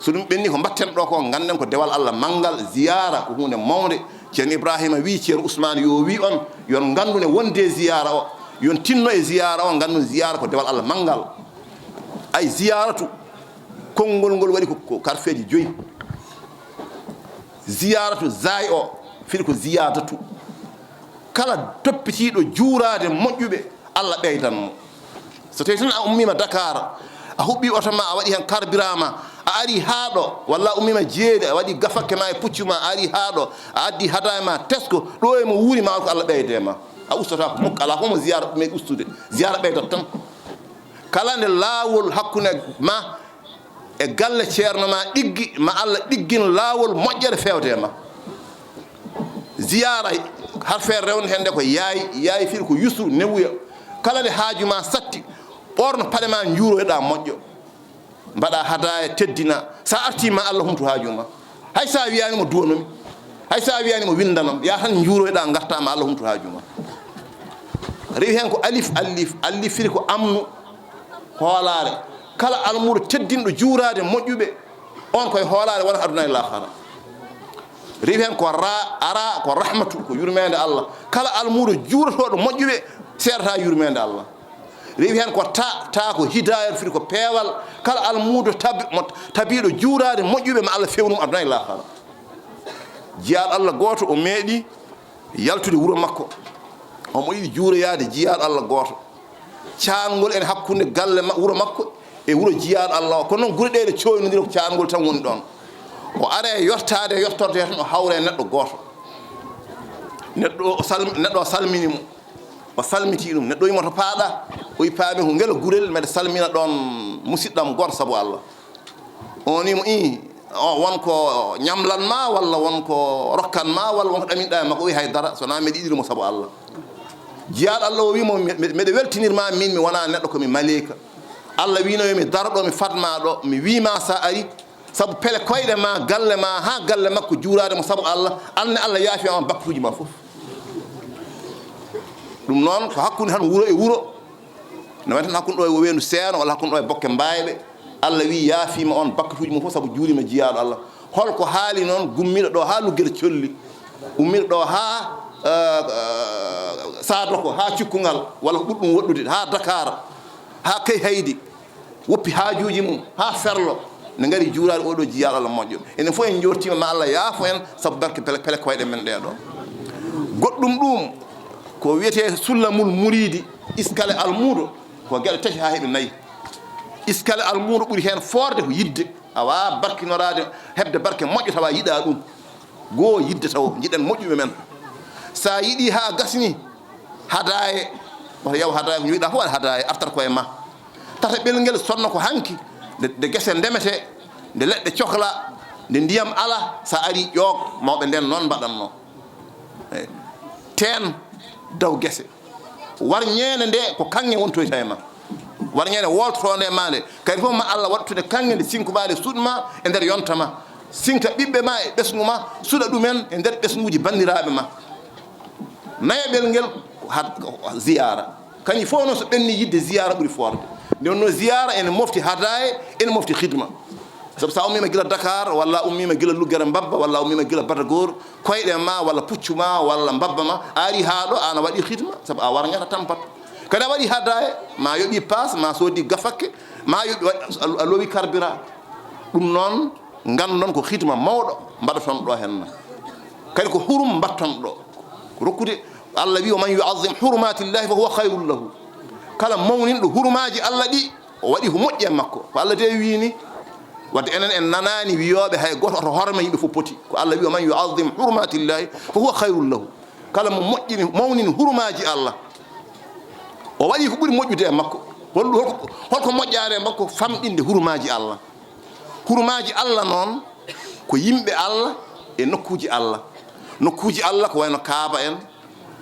So ɗum ɓenni ko mbatten ɗo ko, ngannden ko dewal Allah manngal, ziyaara ko huunde mawnde. Ceerno Ibrahima wi, Ceerno Ousmane yo wi on, yon nganndu ne wonde e ziyaara o, yon tinno e ziyaara o, nganndun ziyaara ko dewal Allah manngal. Ay ziyaratu, konngol ngol waɗi ko, ko karfeeji joyi. Ziyaratu zaay o, firi ko ziyadatu. Kala toppitiiɗo juuraade moƴƴuɓe, Allah ɓeydan mo. So tawi tan a ummiima Dakar, a huɓɓi oto ma, a waɗi heen carburant ma, a ari haa ɗo, walla a ummiima Jeeri, a waɗi gafakke ma e puccu ma, a ari haa ɗo, a addi hadaya ma, tesko, ɗo e mo wuuri ma, ko Allah ɓeyde ma. A ustata ko mukk, alaa ko mo ziyara meeɗi ustude. Ziyara ɓeydat tan. Kala nde laawol hakkunde ma e galle ceerno ma ɗiggi, ma Allah ɗiggin laawol moƴƴere feewde e ma. Ziyaara, har feere rewnde heen nde ko yaay, yaay firi ko yusru, newuya. Kala nde haaju ma satti, ɓoorno paɗe ma, njuuroyɗa moƴƴo. Mbaɗa hadaya, teddina. Sa arti ma Allah humtu haaju ma. Hay sa wiyaani mo duwanomi, hay sa wiyaani mo windanam, ya tan njuuroyɗa, ngarta ma Allah humtu haaju ma. Rewi heen ko alif, alif, alif firi ko amnu, hoolaare. Kala almuudo teddinɗo juuraade moƴƴuɓe, on koye hoolaare wona aduna e laakhara. Rewi heen ko ra, ara, ko rahmatu, ko yurmeende Allah. Kala almuudo juurotooɗo moƴƴuɓe, seerata yurmeende Allah. Rewi heen ko ta, ta ko hidayat, firi ko peewal. Kala almuudo tabi, mo tabiiɗo juuraade moƴƴuɓe, ma Allah fewnum aduna e laakhara. Jiyaaɗo Allah gooto o meeɗi yaltude wuro makko. Omo yiɗi juuroyaade jiyaaɗo Allah gooto. Caangol ene hakkunde galle ma-, wuro makko e wuro jiyaaɗo Allah o. Kono noon gure ɗe ene cooynondira ko caangol tan woni ɗoon. O ara e yottaade e yottorde tan o hawra e neɗɗo gooto. Neɗɗo o salmi-, neɗɗo o salmini mo. O salmitii ɗum. Neɗɗo wii mo to paaɗa? O wii paami ko ngel gurel, mbeɗa salmina ɗoon musiɗɗam gooto sabu Allah. O ni mo, "Ii, o, won ko ñamlan ma, walla won ko rokkan ma, walla won ko ɗaminɗa e makko?" O wi, "Hay dara, so wonaa mbeɗa yiɗiri mo sabu Allah." Jiyaaɗo Allah o wi mo, "Mi-, mi-, mbeɗa weltinir ma, min mi wonaa neɗɗo, ko mi maleyka. Allah wino yo mi daro ɗo, mi fat ma ɗo, mi wi ma sa ari, sabu pele koyɗe ma, galle ma, haa galle makko, juuraade mo sabu Allah, anne Allah yaafi ma bakkatuuji ma fof." Ɗum noon ko hakkunde tan wuro e wuro. No wayno tan hakkunde ɗo e Weendu Seeno walla hakkunde ɗo e Bokke Mbaayɓe. Allah wi yaafiima on bakkatuuji mum fof sabu juuriima jiyaaɗo Allah. Hol ko haali noon gummiiɗo ɗo haa Luggere Colli, ummiiɗo ɗo haa, eh, eh, Saadoko, haa Cukkungal, walla ko ɓuri ɗum woɗɗude, haa Dakar, haa Kayhaydi, woppi haajuuji mum haa Ferlo, ne ngari juuraade oɗo jiyaaɗo Allah moƴƴo. Enen fof en njoortiima ma Allah yaafo en sabu barke pele, pele koyɗe men ɗee ɗo. Goɗɗum ɗum ko wiyetee Sullamul Muriidi, iskale almuudo. Ko geɗe tati haa heɓe nayi. Iskal almuudo ɓuri heen foorde ko yiɗde. A waawaa barkinoraade, heɓde barke moƴƴo tawa yiɗaa ɗum. Goo, yiɗde tawo, njiɗen moƴƴuɓe men. So a yiɗii haa gasni, hadaaye, wata yaw hadaaye, ko njogiɗaa fof waɗa hadaaye, artat ko e ma. Tataɓel ngel, sonno ko hanki, nde, nde gese ndemetee, nde leɗɗe cohla, nde ndiyam ala, so a arii ƴoog, mawɓe ndeen noon mbaɗatnoo. Eey. Teen, daw gese. War ñeende nde ko kaŋŋe wontoyta e ma. War ñeende woltotoonde e ma nde. Kadi fof ma Allah waɗtude kaŋŋe nde siŋkumaade suuɗ ma e nder yonta ma. Siŋka ɓiɓɓe ma e ɓesngu ma, suuɗa ɗumen e nder ɓesnguuji banndiraaɓe ma. Nayaɓel ngel ko had-, ko ziyaara. Kañum fof noon so ɓenni yiɗde ziyaara ɓuri foorde. Nde wonnoo ziyaara ene mofti hadaaye, ene mofti hidma. Sabu so a ummiima gila Dakar, walla a ummiima gila Luggere Mbabba, walla a ummiima gila Batagor, koyɗe ma, walla puccu ma, walla mbabba ma, a ari haa ɗo, aan a waɗi hidma, sabu a warñata tampat. Kadi a waɗi hadaaye, ma a yoɓi paas, ma a soodi gafakke, ma a yoɓi wa-, a, a lowi carburant. Ɗum noon, nganndon ko hidma mawɗo mbaɗaton ɗo henna. Kadi ko hurum mbaɗton ɗo. Ko rokkude, Allah wi, "Wa man yu'azzim hurumatillahi fa huwa khayrun lahu." Kala mawninɗo hurumaaji Allah ɗi, o waɗi ko moƴƴi e makko. Ko Allah de wiini. Wadde enen en nanaani wiyooɓe hay gooto oto horma yimɓe fof poti. Ko Allah wi, "Wa man yu'azzim hurumatillahi fa huwa khayrun lahu." Kala mo moƴƴini, mawnini hurumaaji Allah, o waɗi ko ɓuri moƴƴude e makko. Hol-, holko, holko moƴƴaani e makko? Famɗinde hurumaaji Allah. Hurumaaji Allah noon ko yimɓe Allah e nokkuuji Allah. Nokkuuji Allah ko wayno Kaaba en,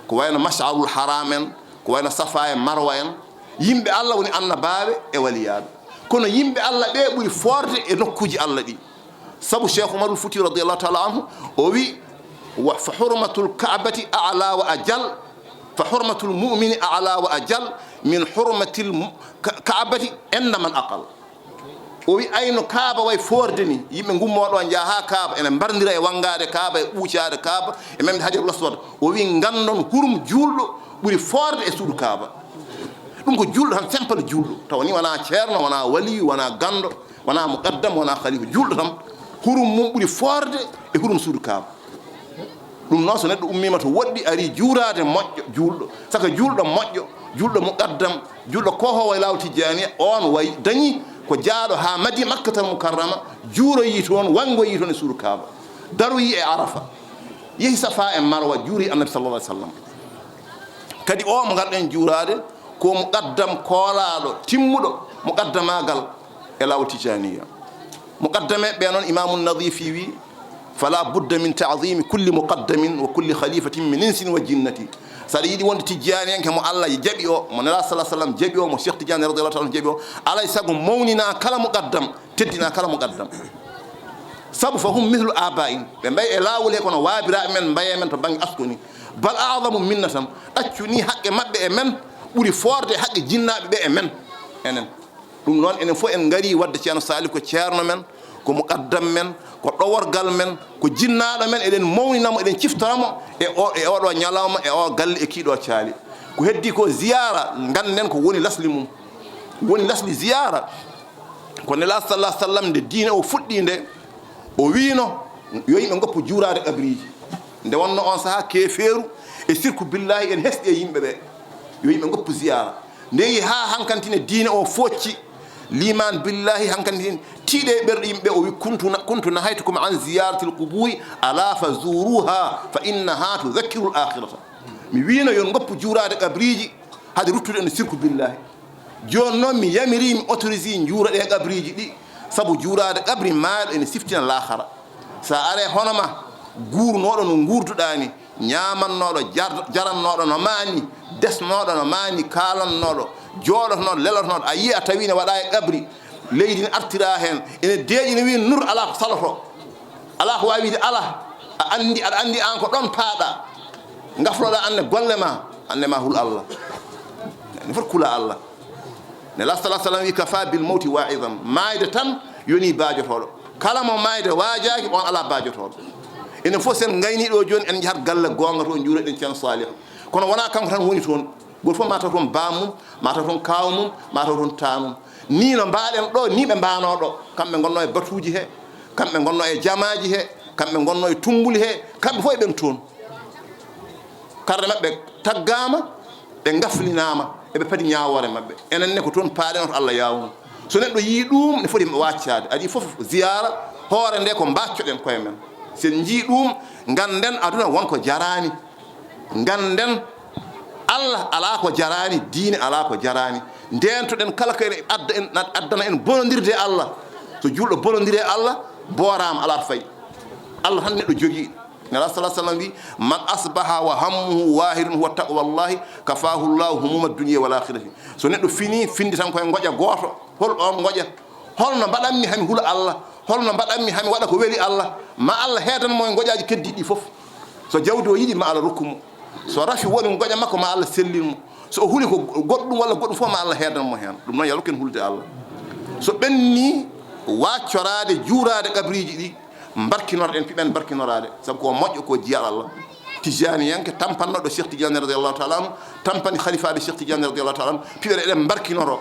ko wayno Mas'arul Haram en, ko wayno Safa e Marwa en. Yimɓe Allah woni annabaaɓe e waliyaaɓe. Kono yimɓe Allah ɓe ɓuri foorde e nokkuuji Allah ɗi. Sabu Cheikh Umarul Futi radiyallahu ta'ala anhu, o wi, "Wa fa hurmatul Ka'bati a'la wa ajal, fa hurmatul mu'mini a'la wa ajal min hurmatil mu-, ka-, Ka'bati inda man aqal." O wi, "Ayno Kaaba way foorde ni, yimɓe ngummoo ɗo njaha haa Kaaba, ene mbarndira e wanngaade Kaaba, e ɓuucaade Kaaba, e memde Hajarul Aswad." O wi, "Nganndon hurum juulɗo ɓuri foorde e suudu Kaaba." Ɗum ko juulɗo tan, simple juulɗo. Tawa ni wonaa ceerno, wonaa waliyu, wonaa ganndo, wonaa muqaddam, wonaa khalifa. Juulɗo tan, hurum mum ɓuri foorde e hurum suudu Kaaba. Ɗum noon, so neɗɗo ummiima to woɗɗi, ari juuraade moƴƴo juulɗo, saka juulɗo moƴƴo, juulɗo muqaddam, juulɗo kohoowo e laawol Tijjaaniya, oon way dañi ko jaaɗo haa Madi-, Makkatal Mukarrama, juuroyi toon, wanngoyi toon e suudu Kaaba, daroyi e Arafa, yehi Safa e Marwa, juuri Annabi sallallahu alaihi wasallam. Kadi o mo ngarɗen juuraade ko muqaddam koolaaɗo, timmuɗo muqaddamaagal e laawol Tijjaaniya. Muqaddame ɓe noon, Imaamu Nadifi wi, "Fala budda min ta'zimi kulli muqaddamin wa kulli khalifatin min insin wa jinnati." So aɗa yiɗi wonde tijjaaniyanke mo Allah jaɓi o, mo Nelaaɗo sallallahu alaihi wasallam jaɓi o, mo Cheikh Tidiane radiyallahu ta'ala anhu jaɓi o, alay sago mawnina kala muqaddam, teddina kala muqaddam. Sabu fa hum mithlu aba'in, ɓe mbayi e laawol he kono waabiraaɓe men mbaye men to bannge asko ni. Bal a'zamu minnatan, ɗaccu ni haqqe maɓɓe e men ɓuri foorde haqqe jinnaaɓe ɓe e men, enen. Ɗum noon, enen fof en ngari waɗde Ceerno Saliou ko ceerno men, ko muqaddam men, ko ɗoworgal men, ko jinnaaɗo men, eɗen mawnina mo, eɗen ciftora mo e o, e oɗo ñalawma, e o galle, e kiiɗo caali. Ko heddi ko ziyaara, ngannden ko woni lasli mum. Woni lasli ziyaara, ko Nelaaɗo sallallahu alaihi wasallam nde diine o fuɗɗi nde, o wiino yo yimɓe ngoppu juuraade qabriiji. Nde wonno on sahaa keefeeru e sirku billahi en hesɗi e yimɓe ɓe, yo yimɓe ngoppu ziyaara. Nde yehi haa hankantine diine o foocci, liimaan billahi hankantine tiiɗe e ɓerɗe yimɓe, o wi, "Kuntu na-, kuntu nahaytukum an ziyaratil quburi, ala fa zuruha, fa innaha tuzakkirul akhirata." Mi wiino yo ngoppu juuraade qabriiji, hade ruttude no sirku billahi. Jooni noon mi yamiri, mi autorisé juura ɗe qabriiji ɗi, sabu juuraade qabri maayɗo ene siftina laakara. So a are hono ma, guurnooɗo no nguurduɗaa ni, ñaamannooɗo, jar-, jarannooɗo no maa ni, desnooɗo no maa ni, kaalannooɗo, jooɗotonooɗo, lelotonooɗo, a yii a tawi ne waɗa e qabri, leydi ne artira heen, ene deeƴi ne wi nur, alaa ko saloto, alaa ko waawi wiide alaa, a anndi, aɗa anndi aan ko ɗoon paaɗa, ngafloɗaa aan ne golle ma, aan ne ma hul Allah, ne foti kula Allah. Nelaaɗo sallallahu alaihi wasallam wi, "Kafa bil mawti wa'idan." Maayde tan yoni baajotooɗo. Kala mo maayde waajaaki, on alaa baajotooɗo. Enen fof sen ngayni ɗo jooni, en njahat galle goonga to, njuureɗen Ceerno Saliou. Kono wonaa kanko tan woni toon. Gooto fof ma taw toon baam mum, ma taw toon kaaw mum, ma taw toon taa mum. Nii no mbaaɗen ɗo, nii ɓe mbaanoo ɗo. Kamɓe ngonnoo e batuuji he, kamɓe ngonnoo e jamaaji he, kamɓe ngonnoo e tummbuli he, kamɓe fof eɓen toon. Karɗe maɓɓe taggaama, ɓe ngaflinaama, eɓe padi ñaawoore maɓɓe. Enen ne ko toon paaɗen, oto Allah yaawnu. So neɗɗo yii ɗum, ne foti waccaade. Adii fof ziyaara, hoore nde ko mbaccoɗen koye men. So en njii ɗum, ngannden aduna won ko jaraani. Ngannden Allah alaa ko jaraani, diine alaa ko jaraani. Ndeentoɗen kala ko ene adda en, addana en bonondirde e Allah. So juulɗo bonondiri e Allah, booraama, alaa to fayi. Allah tan neɗɗo jogii. Nela sallallahu alaihi wasallam wi, "Man asbaha wa hammuhu wahidun huwa taqwallahi, kafahu Allahu humuma dunya wal akhirati." So neɗɗo fini, findi tan koye ngoƴa gooto. Hol oon ngoƴa? "Holno mbaɗanmi hami hula Allah? Holno mbaɗanmi hami waɗa ko weli Allah?" Ma Allah heedan mo e ngoƴaaji keddiiɗi ɗi fof. So jawdi o yiɗi, ma Allah rokku mo. So rafi woni ngoƴa makko, ma Allah sellin mo. So o huli ko goɗɗum walla goɗɗum fof, ma Allah heedan mo heen. Ɗum noon, yo Allah rokku en hulde Allah. So ɓenni, waccoraade, juuraade qabriiji ɗi, mbarkinorɗen, piɓen mbarkinoraade. Sabu ko moƴƴo, ko jiyaaɗo Allah. Tijaaniyanke tampannoɗo Cheikh Tidiane radiyallahu ta'ala anhu, tampani khalifaaɓe Cheikh Tidiane radiyallahu ta'ala anhu, piɓen eɗen mbarkinoro.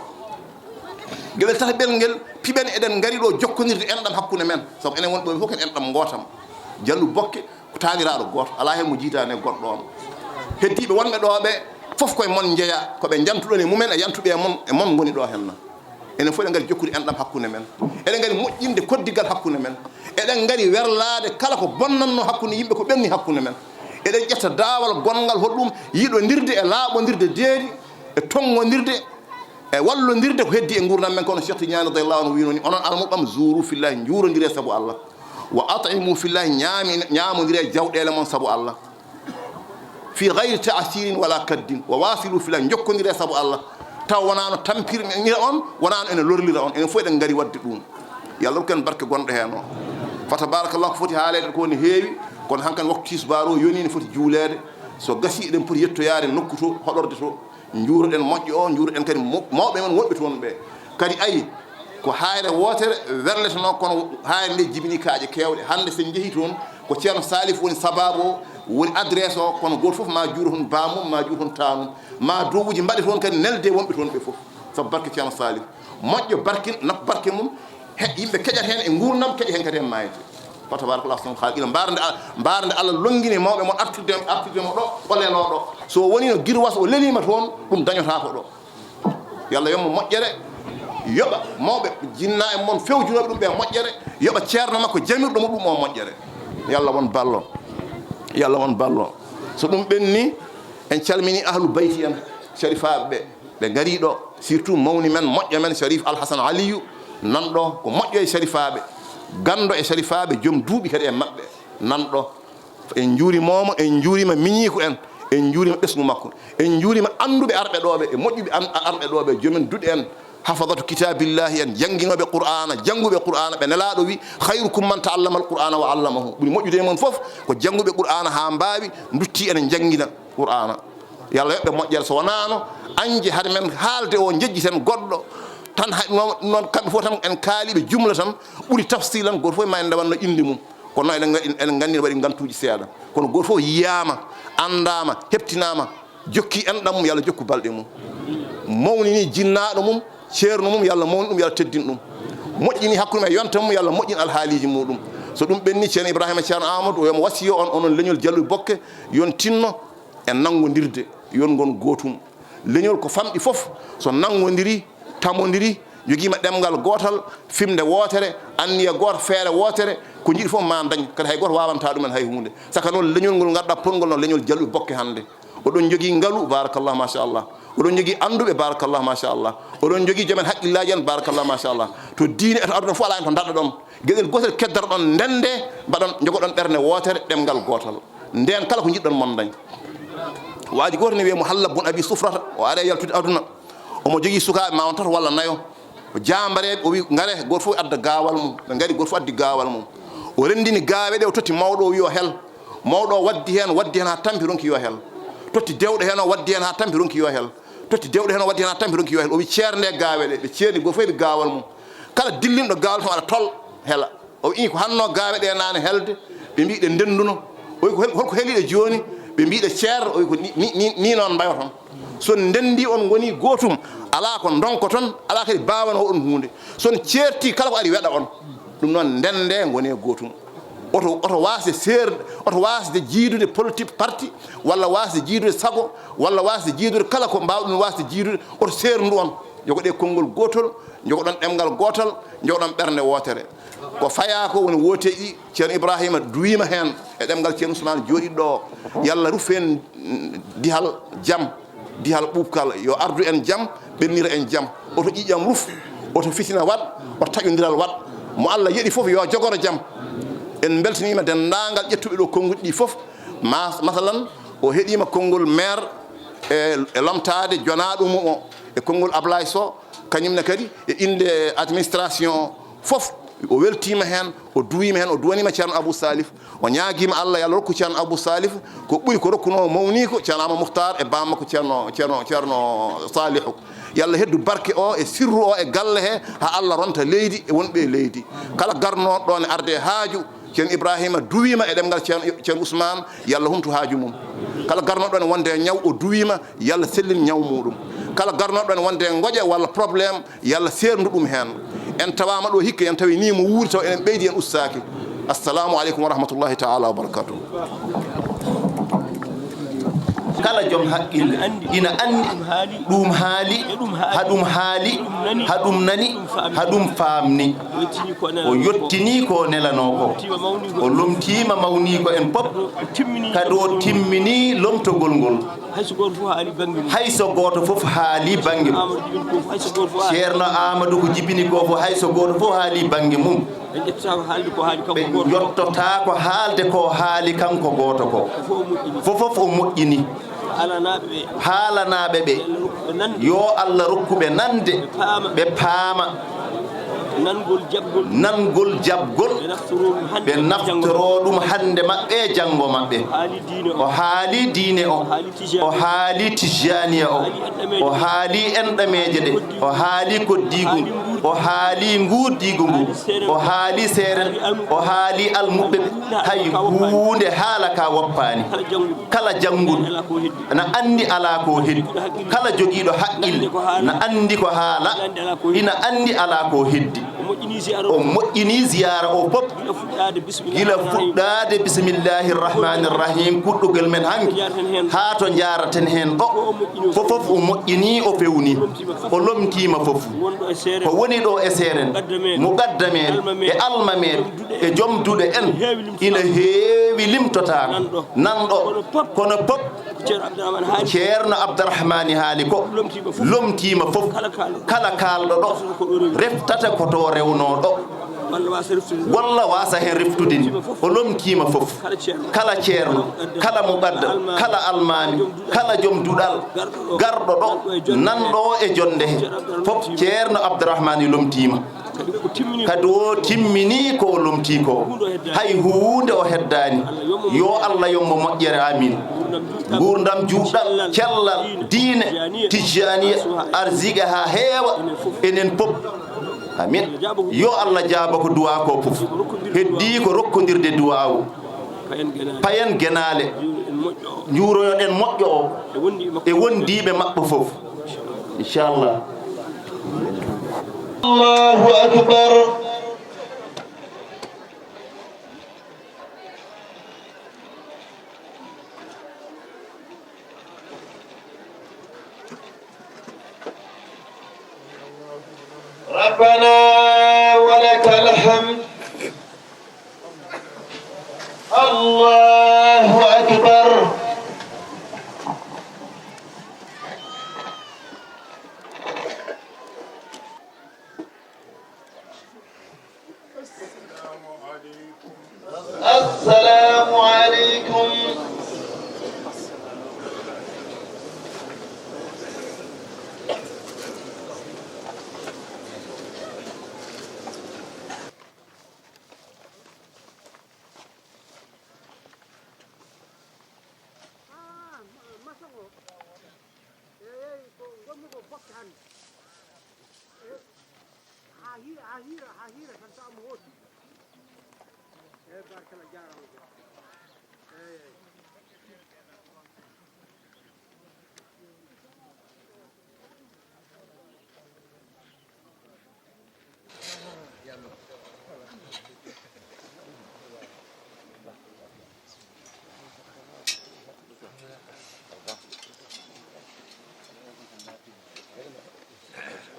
Geɗel tataɓel ngel, piɓen eɗen ngari ɗo jokkondirde enɗam hakkunde men. Sabu enen wonɓe fof ko en enɗam ngootam. Jallu Bokke ko taaniraaɗo gooto, alaa heen mo jiidaani e goɗɗo on. Heddiiɓe wonɓe ɗo ɓe fof koye mon njeya, ko ɓe njantuɗon e mumen e yantuɓe e mon, e mon ngoni ɗo henna. Enen fof eɗen ngari jokkude enɗam hakkunde men. Eɗen ngari moƴƴinde koddigal hakkunde men. Eɗen ngari werlaade kala ko bonnatno hakkunde yimɓe, ko ɓenni hakkunde men. Eɗen ƴetta daawal gonngal, hoɗum yiɗondirde e laaɓondirde deedi, e tonngondirde, e wallondirde ko heddi e nguurndam men. Kono Cheikh Tidiane radiyallahu anhu wiino ni, "Onon almuɓɓam, zuru fillahi, njuurondire sabu Allah. Wa at'imu fillahi, ñaami-, ñaamondire jawɗeele mon sabu Allah. Fi ghayri ta'sirin wala kaddin, wa wasilu fillahi, njokkondire sabu Allah." Taw wonaano tampirnira on, wonaano ene lorlira on. Enen fof eɗen ngari waɗde ɗum. Yo Allah rokku en barke gonɗo heen o. Fa tabarakallah, ko foti haaleede ko ne heewi, kono hankan waktu tisbaar o yoni, ne foti juuleede. So gasi, eɗen poti yettoyaade nokku to, hoɗorde to. Njuuroɗen moƴƴo o, njuuroɗen kadi mo-, mawɓe men wonɓe toon ɓe. Kadi ayi, ko haayre wootere werletenoo, kono haayre nde jibini kaaƴe keewɗe. Hannde so en njehii toon, ko Ceerno Salif woni sabaabu o, woni adresse o, kono gooto fof ma juuro toon baamum, ma juuro toon taanum, ma duwawuuji mbaɗe toon kadi nelde wonɓe toon ɓe fof. Sabu barke Ceerno Salif. Moƴƴo barkin, naf barke mum, he-, yimɓe keƴat heen e nguurndam, keƴa heen kadi e maayde. Fa tabarakallah, ahsanul khaliqin. Mbaarde Al-, mbaarde Allah lonngini mawɓe mon artirde, artirde mo ɗo, o leloo ɗo. So wonii no girwas o leliima toon, ɗum dañotaako ɗo. Yo Allah yoɓ mo moƴƴere, yoɓa mawɓe jinna en mon fewjunooɓe ɗum ɓe moƴƴere, yoɓa ceerno makko jamirɗo mo ɗum o moƴƴere. Yo Allah won ballo. Yo Allah won ballo. So ɗum ɓenni, en calmini ahlu bayti en, sharifaaɓe ɓe. Ɓe ngarii ɗo, surtout mawni men, moƴƴo men, Sharif Al Hassan Aliyu, nan ɗo, ko moƴƴo e sharifaaɓe, ganndo e sharifaaɓe, joom duuɓi kadi e maɓɓe, nan ɗo. En njuurimooma, en njuuriima miñiiko en, en njuuriima ɓesngu makko, en njuuriima annduɓe arɓe ɗo ɓe, e moƴƴuɓe an-, arɓe ɗo ɓe, joomen duɗe en, hafadatu kitaabillahi en, jannginooɓe Qur'aana, jannguɓe Qur'aana, ɓe Nelaaɗo wi, "Khayrukum man ta'allama al-Qur'aana wa 'allamahu." Ɓuri moƴƴude e mon fof ko jannguɓe Qur'aana haa mbaawi, nduttii ene njanngina Qur'aana. Yo Allah yoɓ ɓe moƴƴere. So wonaano anje hade men haalde o, njejjiten goɗɗo tan, hay noon, noon kamɓe fof tan en kaaliiɓe jumla tan, ɓuri tafsilan, gooto fof ma en ndewanno innde mum. Kono noon eɗen nga-, eɗen nganndi ne waɗi ngantuuji seeɗa. Kono gooto fof yiyaama, anndaama, heɓtinaama, jokki enɗam mum, yo Allah jokku balɗe mum. Mawnini jinnaaɗo mum, ceerno mum, yo Allah mawnin ɗum, yo Allah teddin ɗum. Moƴƴini hakkunde mum e yonta mum, yo Allah moƴƴin alhaaliiji muɗum. So ɗum ɓenni, Ceerno Ibrahima, Ceerno Amadou, o yo mo wasiyo on, onon leñol Jalluɓe Bokke, yon tinno e nanngondirde, yon ngon gootum. Leñol ko famɗi fof, so nanngondiri, tamondiri, jogiima ɗemngal gootal, fimnde wootere, anniya gooto, feere wootere, ko njiɗi fof ma ndañ, kadi hay gooto waawantaa ɗumen hay huunde. Saka noon, leñol ngol ngarɗa potngol no leñol Jalluɓe Bokke hannde. Oɗon njogii ngalu, barakallah, machallah. Oɗon njogii annduɓe, barakallah, machallah. Oɗon njogii joomen haqqillaaji en, barakallah, machallah. To diine e to aduna fof alaa en to ndaɗɗa ɗon. Geɗel gootel keddoto ɗon, ndende, mbaɗon, njogoɗon ɓernde wootere, ɗemngal gootal. Ndeen kala ko njiɗɗon mon ndañ. Waaji gooto ne wiyee mo Hallab bun Abi Sufrata, o ari e yaltude aduna. Omo jogii sukaaɓe ma won tato walla nayo. O jaambareeɓe, o wi, "Ngare, gooto fof adda gaawal mum." Ɓe ngari, gooto fof addi gaawal mum. O renndini gaawe ɗe, o totti mawɗo o, wi, "Yo hel." Mawɗo o waddi heen, waddi heen haa tampi, ronki, "Yo hel." Totti dewɗo heen o, waddi heen haa tampi, ronki, "Yo hel." Totti dewɗo heen o, waddi heen haa tampi, ronki, "Yo hel." O wi, "Ceernde gaawe ɗe." Ɓe ceerni, gooto fof heɓi gaawal mum. Kala dillinɗo gaawal tan aɗa tol hela. O wi, "Ko hanno gaawe ɗe naane helde?" Ɓe mbi, "Ɗe ndennduno." O wi, "Ko hel-, holko heli ɗe jooni?" Ɓe mbi, "Ɗe ceer." O wi, "Ko ni, ni, ni, ni noon mbayoton. So on ndenndi, on ngoni gootum, alaa ko ndonkoton, alaa kadi baawano on huunde. So on ceerti, kala ko ari weɗa on." Ɗum noon, ndende, ngone gootum. oto, oto waasde seer-, oto waasde jiidude politique parti, walla waasde jiidude sago, walla waasde jiidude kala ko mbaawɗen waasde jiidude, oto seerndu on. Njogoɗee konngol gootol, njogoɗon ɗemngal gootal, njogoɗon ɓernde wootere. Ko fayaa ko woni wooteeji ɗi, Ceerno Ibraahiima duwiima heen e ɗemngal Ceerno Usmaan jooɗiiɗo ɗo. Yo Allah rufin dihal jam, dihal ɓuuɓkal, yo ardu en jam, ɓennira en jam. Oto ƴiiƴam ruf, oto fitina waɗ, oto taƴondiral waɗ. Mo Allah yeɗi fof yo jogoro jam. En mbeltaniima denndaangal ƴettuɓe ɗo konnguɗi ɗi fof. Ma-, masalan, o heɗiima konngol maire e, e lomtaade jonaaɗo mum o, e konngol Ablaye Sow, kañum ne kadi e innde administration o fof. O weltiima heen, o duwiima heen, o duwaniima Ceerno Abou Salif. O ñaagiima Allah, yo Allah rokku Ceerno Abou Salif ko ɓuri ko rokkunoo mawniiko Ceerno Amadou Mouhtar e baam makko Ceerno, Ceerno, Ceerno Salihu. Yo Allah heddu barke o e sirru o e galle he, haa Allah ronta leydi e wonɓe e leydi. Kala garnooɗo ɗoon e arde haaju, Ceerno Ibraahiima duwiima e ɗemngal Ceerno, Ceerno Usmaan, yo Allah humtu haaju mum. Kala garnooɗo ɗoon wonde e ñaw, o duwiima, yo Allah sellin ñaw muuɗum. Kala garnooɗo ɗoon wonde e ngoƴa walla problème, yo Allah seerndu ɗum heen. En tawaama ɗo hikka, en tawi ni mo wuuri, taw enen ɓeydi, en ustaaki. Assalamu aleykum wa rahmatullahi taala wa barakatuh. Kala joom haqqille ina anndi ɗum haali, haɗum haali, haɗum nani, haɗum faamni. O yettini ko nelanoo ko. O lomtiima mawniiko en pop. Kadi o timmini lomtogol ngol. Hay so gooto fof haali bannge mum. Hay so gooto fof haali bannge mum. Amadou Djiby ko hay so gooto fof haali. Ceerno Amadou ko jibini ko fof, hay so gooto fof haali bannge mum. Ɓe ƴettata ko haalde ko haali kanko gooto ko. Ɓe ƴettata ko haalde ko haali kanko gooto ko. Fof o moƴƴini. Fof fof o moƴƴini. Haalanaaɓe ɓe. Haalanaaɓe ɓe. Yo Allah rokku ɓe nande. Yo Allah rokku ɓe nande. Ɓe paama. Ɓe paama. Nangol jaɓgol. Nangol jaɓgol. Ɓe naftoroo ɗum hannde. Ɓe naftoroo ɗum hannde maɓɓe e janngo maɓɓe. O haali diine o. O haali diine o. O haali Tijaniya o. O haali enɗameeje ɗe. O haali koddiigu. O haali nguurdiigu ngu. O haali seeren. O haali almuɓɓe ɓe. Hay huunde haala ka woppaani. Kala jannguɗo na anndi alaa ko heddi. Kala jogiiɗo haqqille na anndi ko haala. Ina anndi alaa ko heddi. O moƴƴini ziyaara o fof. Gila fuɗɗaade bismillahi rahmani rahim, kuɗɗugol men hanki, haa to njaaraten heen ɗo. Fof fof o moƴƴini, o fewni, o lomtiima fof. Ko woni ɗo e seeren, muqaddameeɓe e almameeɓe e joom duɗe en, ina heewi limtotaako. Nan ɗo, kono pop Ceerno Abdourahmani haali ko lomtiima fof. Kala kaalɗo ɗo reftata ko to rewnoo ɗo. Walla waasa heen reftude ni. O lomtiima fof. Kala ceerno, kala muqaddam, kala almaami, kala joom duɗal, garɗo ɗo, nan ɗo e jonnde he. Fof Ceerno Abdourahmani lomtiima. Kadi o timmini ko o lomtii ko. Hay huunde o heddaani. Yo Allah yombo moƴƴere, amin. Nguurndam juutɗam, cellal, diine, tijjaaniya, arsiiga haa heewa, enen fof. Amin. Yo Allah jaabo ko duwaa ko fof. Heddii ko rokkondirde duwaawu. Payen genaale. Njuuroyoɗen moƴƴo o e wondiiɓe maɓɓe fof. Inchallah. Allahu akbar. ربنا ولك الحمد. الله أكبر. السلام عليكم. Ah, ma-, maçon o. Eey, ko ngonmi ko bokke hannde. Eey, haa hiira, haa hiira, haa hiira tan tawa mo hooti. Eey, barkalla, jaaraama. Eey.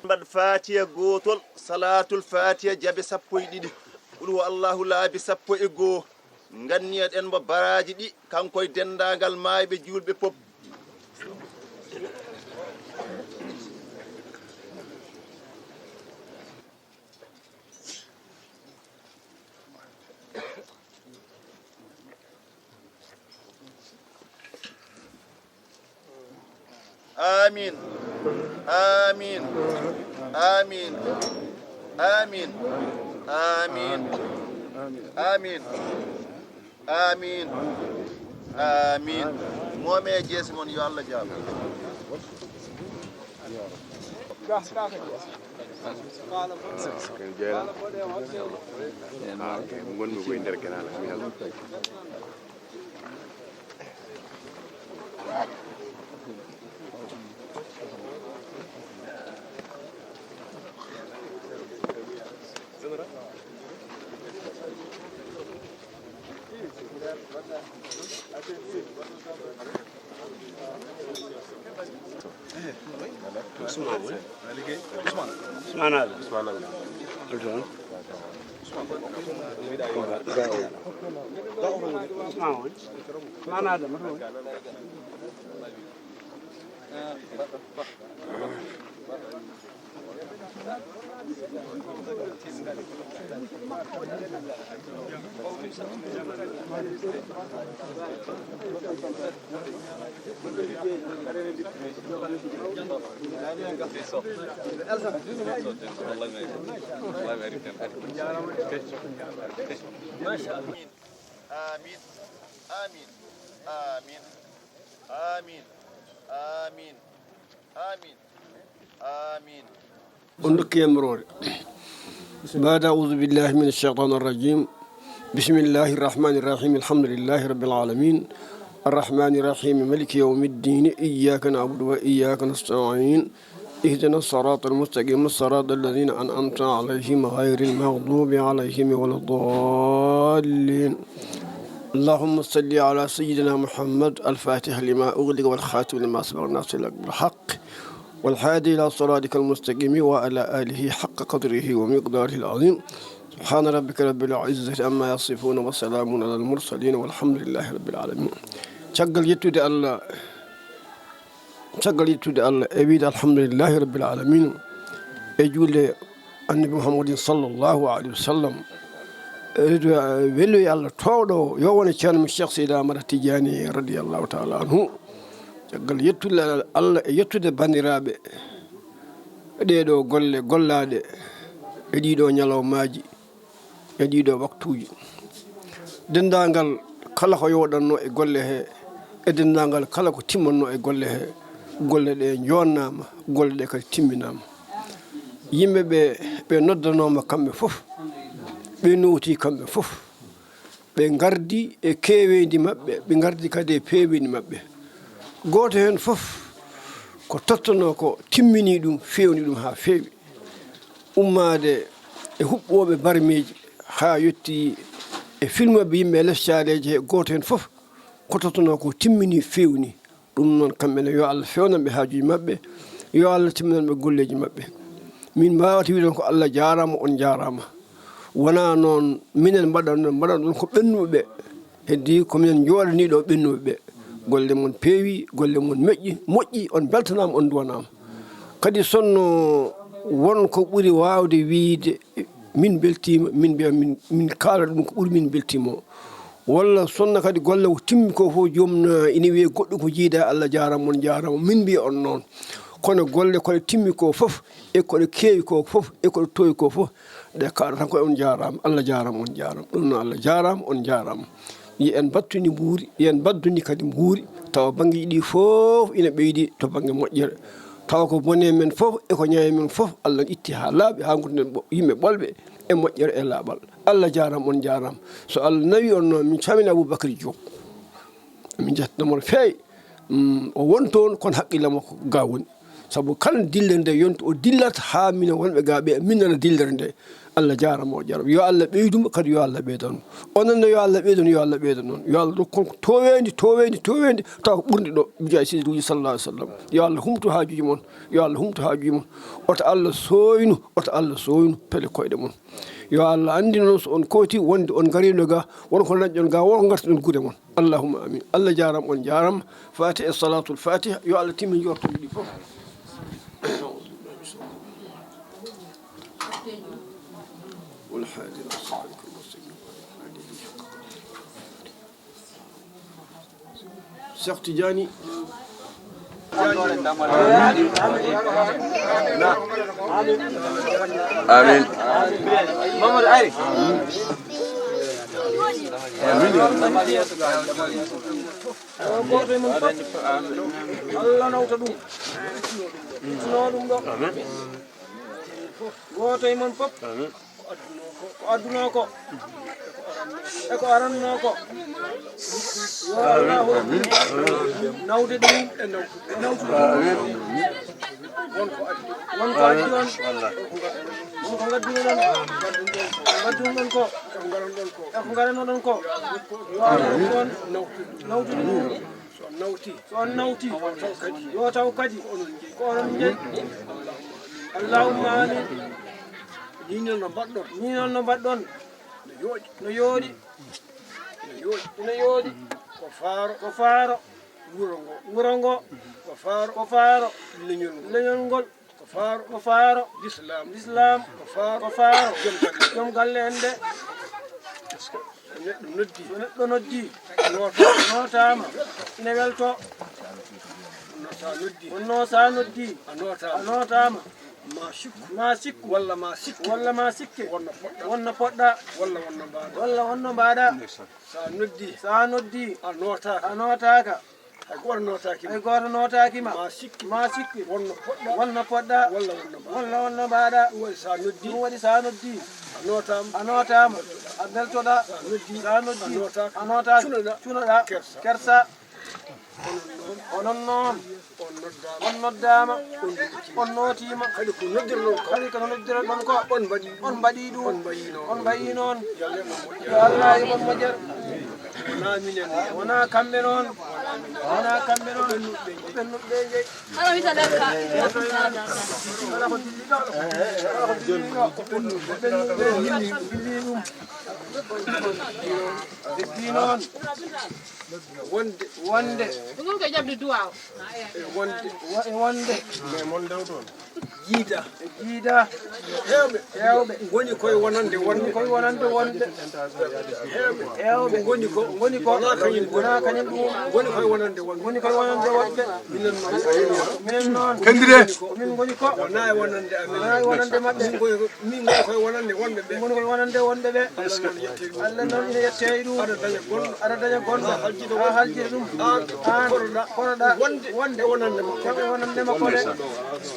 Mbaɗ Faatiya gootol, Salaatul Faatiya jabe sappo e ɗiɗi, Qul huwa Allaahu laabi sappo e goo. Nganniyaɗen mo baraaji ɗi, kanko e denndaangal maayɓe juulɓe pop. Amin. Amin. Amin. Amin. Amin. Amin. Amin. Amin. Moome e jeese mon, yo Allah jaabo. Ngonmi ko e nder Kenaala, mi Alla. Usmaan Aali. Usmaan Aali. Usmaan Aali. Amin. Amin. Amin. Amin. Amin. Amin. Amin. On dokki yamroore. Baada audu billahi min alcheytan arrajim. Bismillahi arrahmani arrahim. Alhamdulillahi rabbil alamin. Arrahmani arrahim. Maliki yawmi ddin. Iyyaka na'budu wa iyyaka nasta'in. اهدنا الصراط المستقيم، صراط الذين أنعمت عليهم غير المغضوب عليهم ولا الضالين. اللهم صل على سيدنا محمد الفاتح لما أغلق والخاتم لما سبق ناصر الحق بالحق والهادي إلى صراطك المستقيم وعلى آله حق قدره ومقداره العظيم. سبحان ربك رب العزة عما يصفون وسلام على المرسلين والحمد لله رب العالمين. Caggal yettude Allah, caggal yettude Allah e wiide alhamdulillahi rabbil alamin, e juulde annabi Muhammadin sallallahu alaihi wa sallam, e weluye Allah toowɗo, yo wone Ceerno men Cheikh Seydi Ahmad Tidiane radiyallahu taala anhu. Caggal yettude Allah e yettude banndiraaɓe e ɗee ɗoo golle gollaaɗe e ɗii ɗoo ñalawmaaji, e ɗii ɗoo waktuuji. Denndaangal kala ko yooɗatnoo e golle he, e denndaangal kala ko timmatnoo e golle he, golle ɗe njoonnaama, golle ɗe kadi timminaama. Yimɓe ɓe, ɓe noddanooma kamɓe fof, ɓe nowtii kamɓe fof, ɓe ngardi e keeweendi maɓɓe, ɓe ngardi kadi e peeweendi maɓɓe. Gooto heen fof ko tottanoo ko, timmini ɗum, feewni ɗum haa feewi. Ummaade e huɓɓooɓe barmeeji haa yotti e filmooɓe yimɓe e les caaleeje he, gooto heen fof ko tottanoo ko timmini, feewni. Ɗum noon, kamɓe ne, yo Allah feewnan ɓe haajuuji maɓɓe, yo Allah timminan ɓe golleeji maɓɓe. Min mbaawata wiide ko Allah jaaraama, on jaaraama. Wonaa noon minen mbaɗan, mbaɗan ɗum ko ɓennuɓe ɓe. Heddi ko minen njooɗanii ɗo ɓennuɓe ɓe. Golle mon peewi, golle mon meƴƴi, moƴƴi, on mbeltanaama, on nduwanaama. Kadi sonno won ko ɓuri waawde wiyde, min mbeltiima, min mbiya, min, min kaala ɗum ko ɓuri min mbeltiima o. Walla sonno kadi golle ko timmi ko fof, joom na ina wiye goɗɗo ko jiida, Allah jaaraama, on jaaraama, min mbiya on noon. Kono golle koɗe timmi ko fof, e koɗe keewi ko fof, e koɗe towi ko fof, ɗe kaɗa tan ko on jaaraama, Allah jaaraama, on jaaraama. Ɗum noon Allah jaaraama, on jaaraama. Yo en mbattuni mbuuri, yo en mbadduni kadi mbuuri, tawa banngeeji ɗi fof ina ɓeydi to bannge moƴƴere. Tawa ko bone men fof e ko ñaawe men fof, Allah itti haa laaɓi, haa nguurden ɓo-, yimɓe ɓolɓe e moƴƴere e laaɓal. Allah jaaraama, on jaaraama. So Allah nawi on noon, min calmina Aboubacry Diop. Min njettanamo no feewi. Mm, o won toon, kono haqqille makko ga woni. Sabu kala dillere nde yonta o dillat haa minen wonɓe gaa ɓe, min nana dillere nde. Allah jaarama, o jaarama. Yo Allah ɓeydu mo, kadi yo Allah ɓeydan mo. Onon ne, yo Allah ɓeydan, yo Allah ɓeydan noon. Yo Allah rokku on ko tooweendi, tooweendi, tooweendi, tawa ko ɓurndi ɗo. Bijaahi Seydi Ruuji sallallahu alaihi wasallam. Yo Allah humtu haajuuji mon. Yo Allah humtu haajuuji mon. Oto Allah sooynu, oto Allah sooynu pele koyɗe mon. Yo Allah anndin on so on kooti wonde on ngariino ga, won ko dañɗon ga, won ko ngartuɗon guure mon. Allahumma amin. Allah jaarama, on jaarama. Fatiha e salatul fatiha. Yo Allah timmin jortoɗe ɗi fof. Wal hadi ila siratika al mustaqim. Cheikh Tidiane. Amin. Mamadou Ari. Amin. Gooto e mon fof, Allah nawta ɗum. Ittuno ɗum ɗo. Gooto e mon fof. Ko adduno ko. E ko arannoo ko. Yo Allahu nawde ɗum e nawtude. Won ko addi. Won ko addi on. Won ko ngadduno ɗon. Ngadduno ɗon ko. E ko ngarano ɗon ko. Yo Allah nawtude ɗum. So on nawti. So on nawti. Yo taw kadi. Yo taw kadi. Ko onon jeyi. Ko onon jeyi. Allahumma amin. Ni noon no mbaɗɗon. Ni noon no mbaɗɗon. No yooɗi. No yooɗi. No yooɗi. No yooɗi. Ko faaro. Ko faaro. Wuro ngo. Wuro ngo. Ko faaro. Ko faaro. Leñol ngol. Leñol ngol. Ko faaro. Ko faaro. Lislaam. Lislaam. Ko faaro. Ko faaro. Joom galle. Joom galle en de. So neɗɗo noddi. So neɗɗo noddi. Nootaama. Nootaama. Ina welto. Kono sa noddi. Kono sa noddi. A nootaama. A nootaama. Ma sikku. Ma sikku. Walla ma sikku. Walla ma sikke. Wonno poɗɗa. Wonno poɗɗa. Walla wonno mbaɗa. Walla wonno mbaɗa. Sa noddi. Sa noddi. A nootaaka. A nootaaka. Hay gooto nootaaki ma. Hay gooto nootaaki ma. Ma sikki. Ma sikki. Wonno poɗɗa. Wonno poɗɗa. Walla wonno mbaɗa. Walla wonno mbaɗa. Ɗum waɗi sa noddi. Ɗum waɗi sa noddi. A nootaama. A nootaama. A beltoɗa. Sa noddi. Sa noddi. A nootaaka. A nootaaka. Cunoɗa. Cunoɗa. Kersa. Kersa. Onon noon. Onon noon. On noddaama. On noddaama. On nootiima. On nootiima. Kadi ko noddirɗon ko. Kadi ko noddirɗon ko. On mbaɗi ɗum. On mbaɗi ɗum. On mbayi noon. On mbayi noon. Yo Allah yoɓ on moƴƴere. Yo Allah yoɓ on moƴƴere. Wonaa minen. Wonaa kamɓe noon. Wonaa kamɓe noon. Ko ɓennuɓe ɓe njeyi. Kala wita ɗen ka. Kala ko dilli ɗo. Kala ko dilli ɗo. Ko ɓennuɓe. Ko ɓennuɓe ɓe dilli ɗum. Heddi noon. Wonde. Wonde. Ɗum ko jaɓde duwaaw. E wonde. Wo-, e wonde. Mais mon daw toon. Jiida. E jiida. Heewɓe. Heewɓe. Ngoni koye wonande wonde. Ngoni koye wonande wonde. Heewɓe. Heewɓe. Ngoni ko. Ngoni ko. Wonaa kañum ɗum. Wonaa kañum ɗum. Ngoni koye wonande wonde. Ngoni koye wonande wonde. Minen noon. Minen noon. Kandide. Min ngoni ko. Wonaa e wonande amen. Wonaa e wonande maɓɓe. Min ngoni ko. Min ngoni koye wonande wonɓe ɓe. Min ngoni koye wonande wonɓe ɓe. Allah noon yettii ɗum. Allah noon ina yettii ɗum. Aɗa daña gonɗo. Aɗa daña gonɗo. Aan. Haa haljira ɗum. Aan. Aan. Koɗoɗaa. Koɗoɗaa. Wonde. Wonde. E wonande makko. E wonande makko de.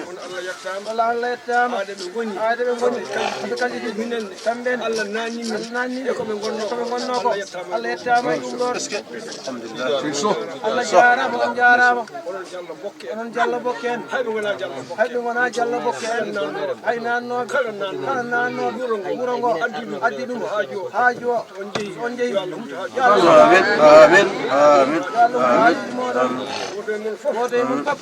Kono Allah yettaama. Walla Allah yettaama. Aade ɓe ngoni. Aade ɓe ngoni. Ɓe kalidi. Minen. Kamɓe. Allah naanni min. Allah naanni min. E ko ɓe ngonnoo. E ko ɓe ngonnoo ko. Allah yettaama. Allah yettaama e ɗum ɗoon. Alhamdulillah. Allah jaaraama, on jaaraama. Onon Jallo Bokke en. Onon Jallo Bokke en. Hay ɓe ngonaa Jallo Bokke. Hay ɓe ngonaa Jallo Bokke en. Hay naannooɓe. Kala naannooɓe. Kala naannooɓe. Wuro ngo. Wuro ngo. Addi ɗum. Addi ɗum. Haaju o. Haaju o. On jeyi. On jeyi. Yo Allah humtu haaju. Yo Allah. Amin. Amin. Amin. Yo Allah humtu haaju mooɗon. Amin. Gooto e mon fof. Gooto e mon fof.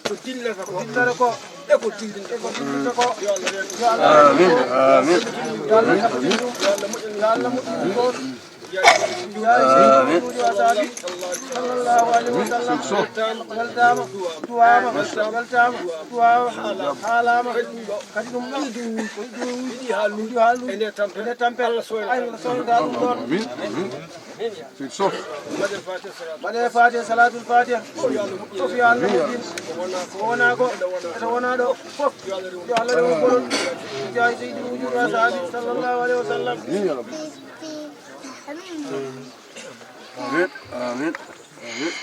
Ko dillata ko. Ko dillata ko. E ko dillata. E ko dillata ko. Yo Allah reen. Yo Allah. Amin. Amin. Yo Allah. Amin. Yo Allah moƴƴin ɗum. Yo Allah moƴƴin ɗum. Amin. Sallallahu alaihi wasallam. Weltaama. Duwaama. Weltaama. Duwaama. Haalaama. Kadi ɗum ɗo. Yiɗi haalnude. Yiɗi haalnude. E nde tampere. E nde tampere. Allah soyna. Ay, Allah soyna ɗum ɗon. Amin. Amin. Mbaɗee Fatiha, salatul Fatiha. Fof yo Allah moƴƴin. Ko wonaa ko. Eto wonaa ɗo. Fof. Yo Allah rewu bolol. Jaayi Seydi Wujudu Asaabi. Sallallahu alaihi wasallam. Amin. Amin. Amin. Amin.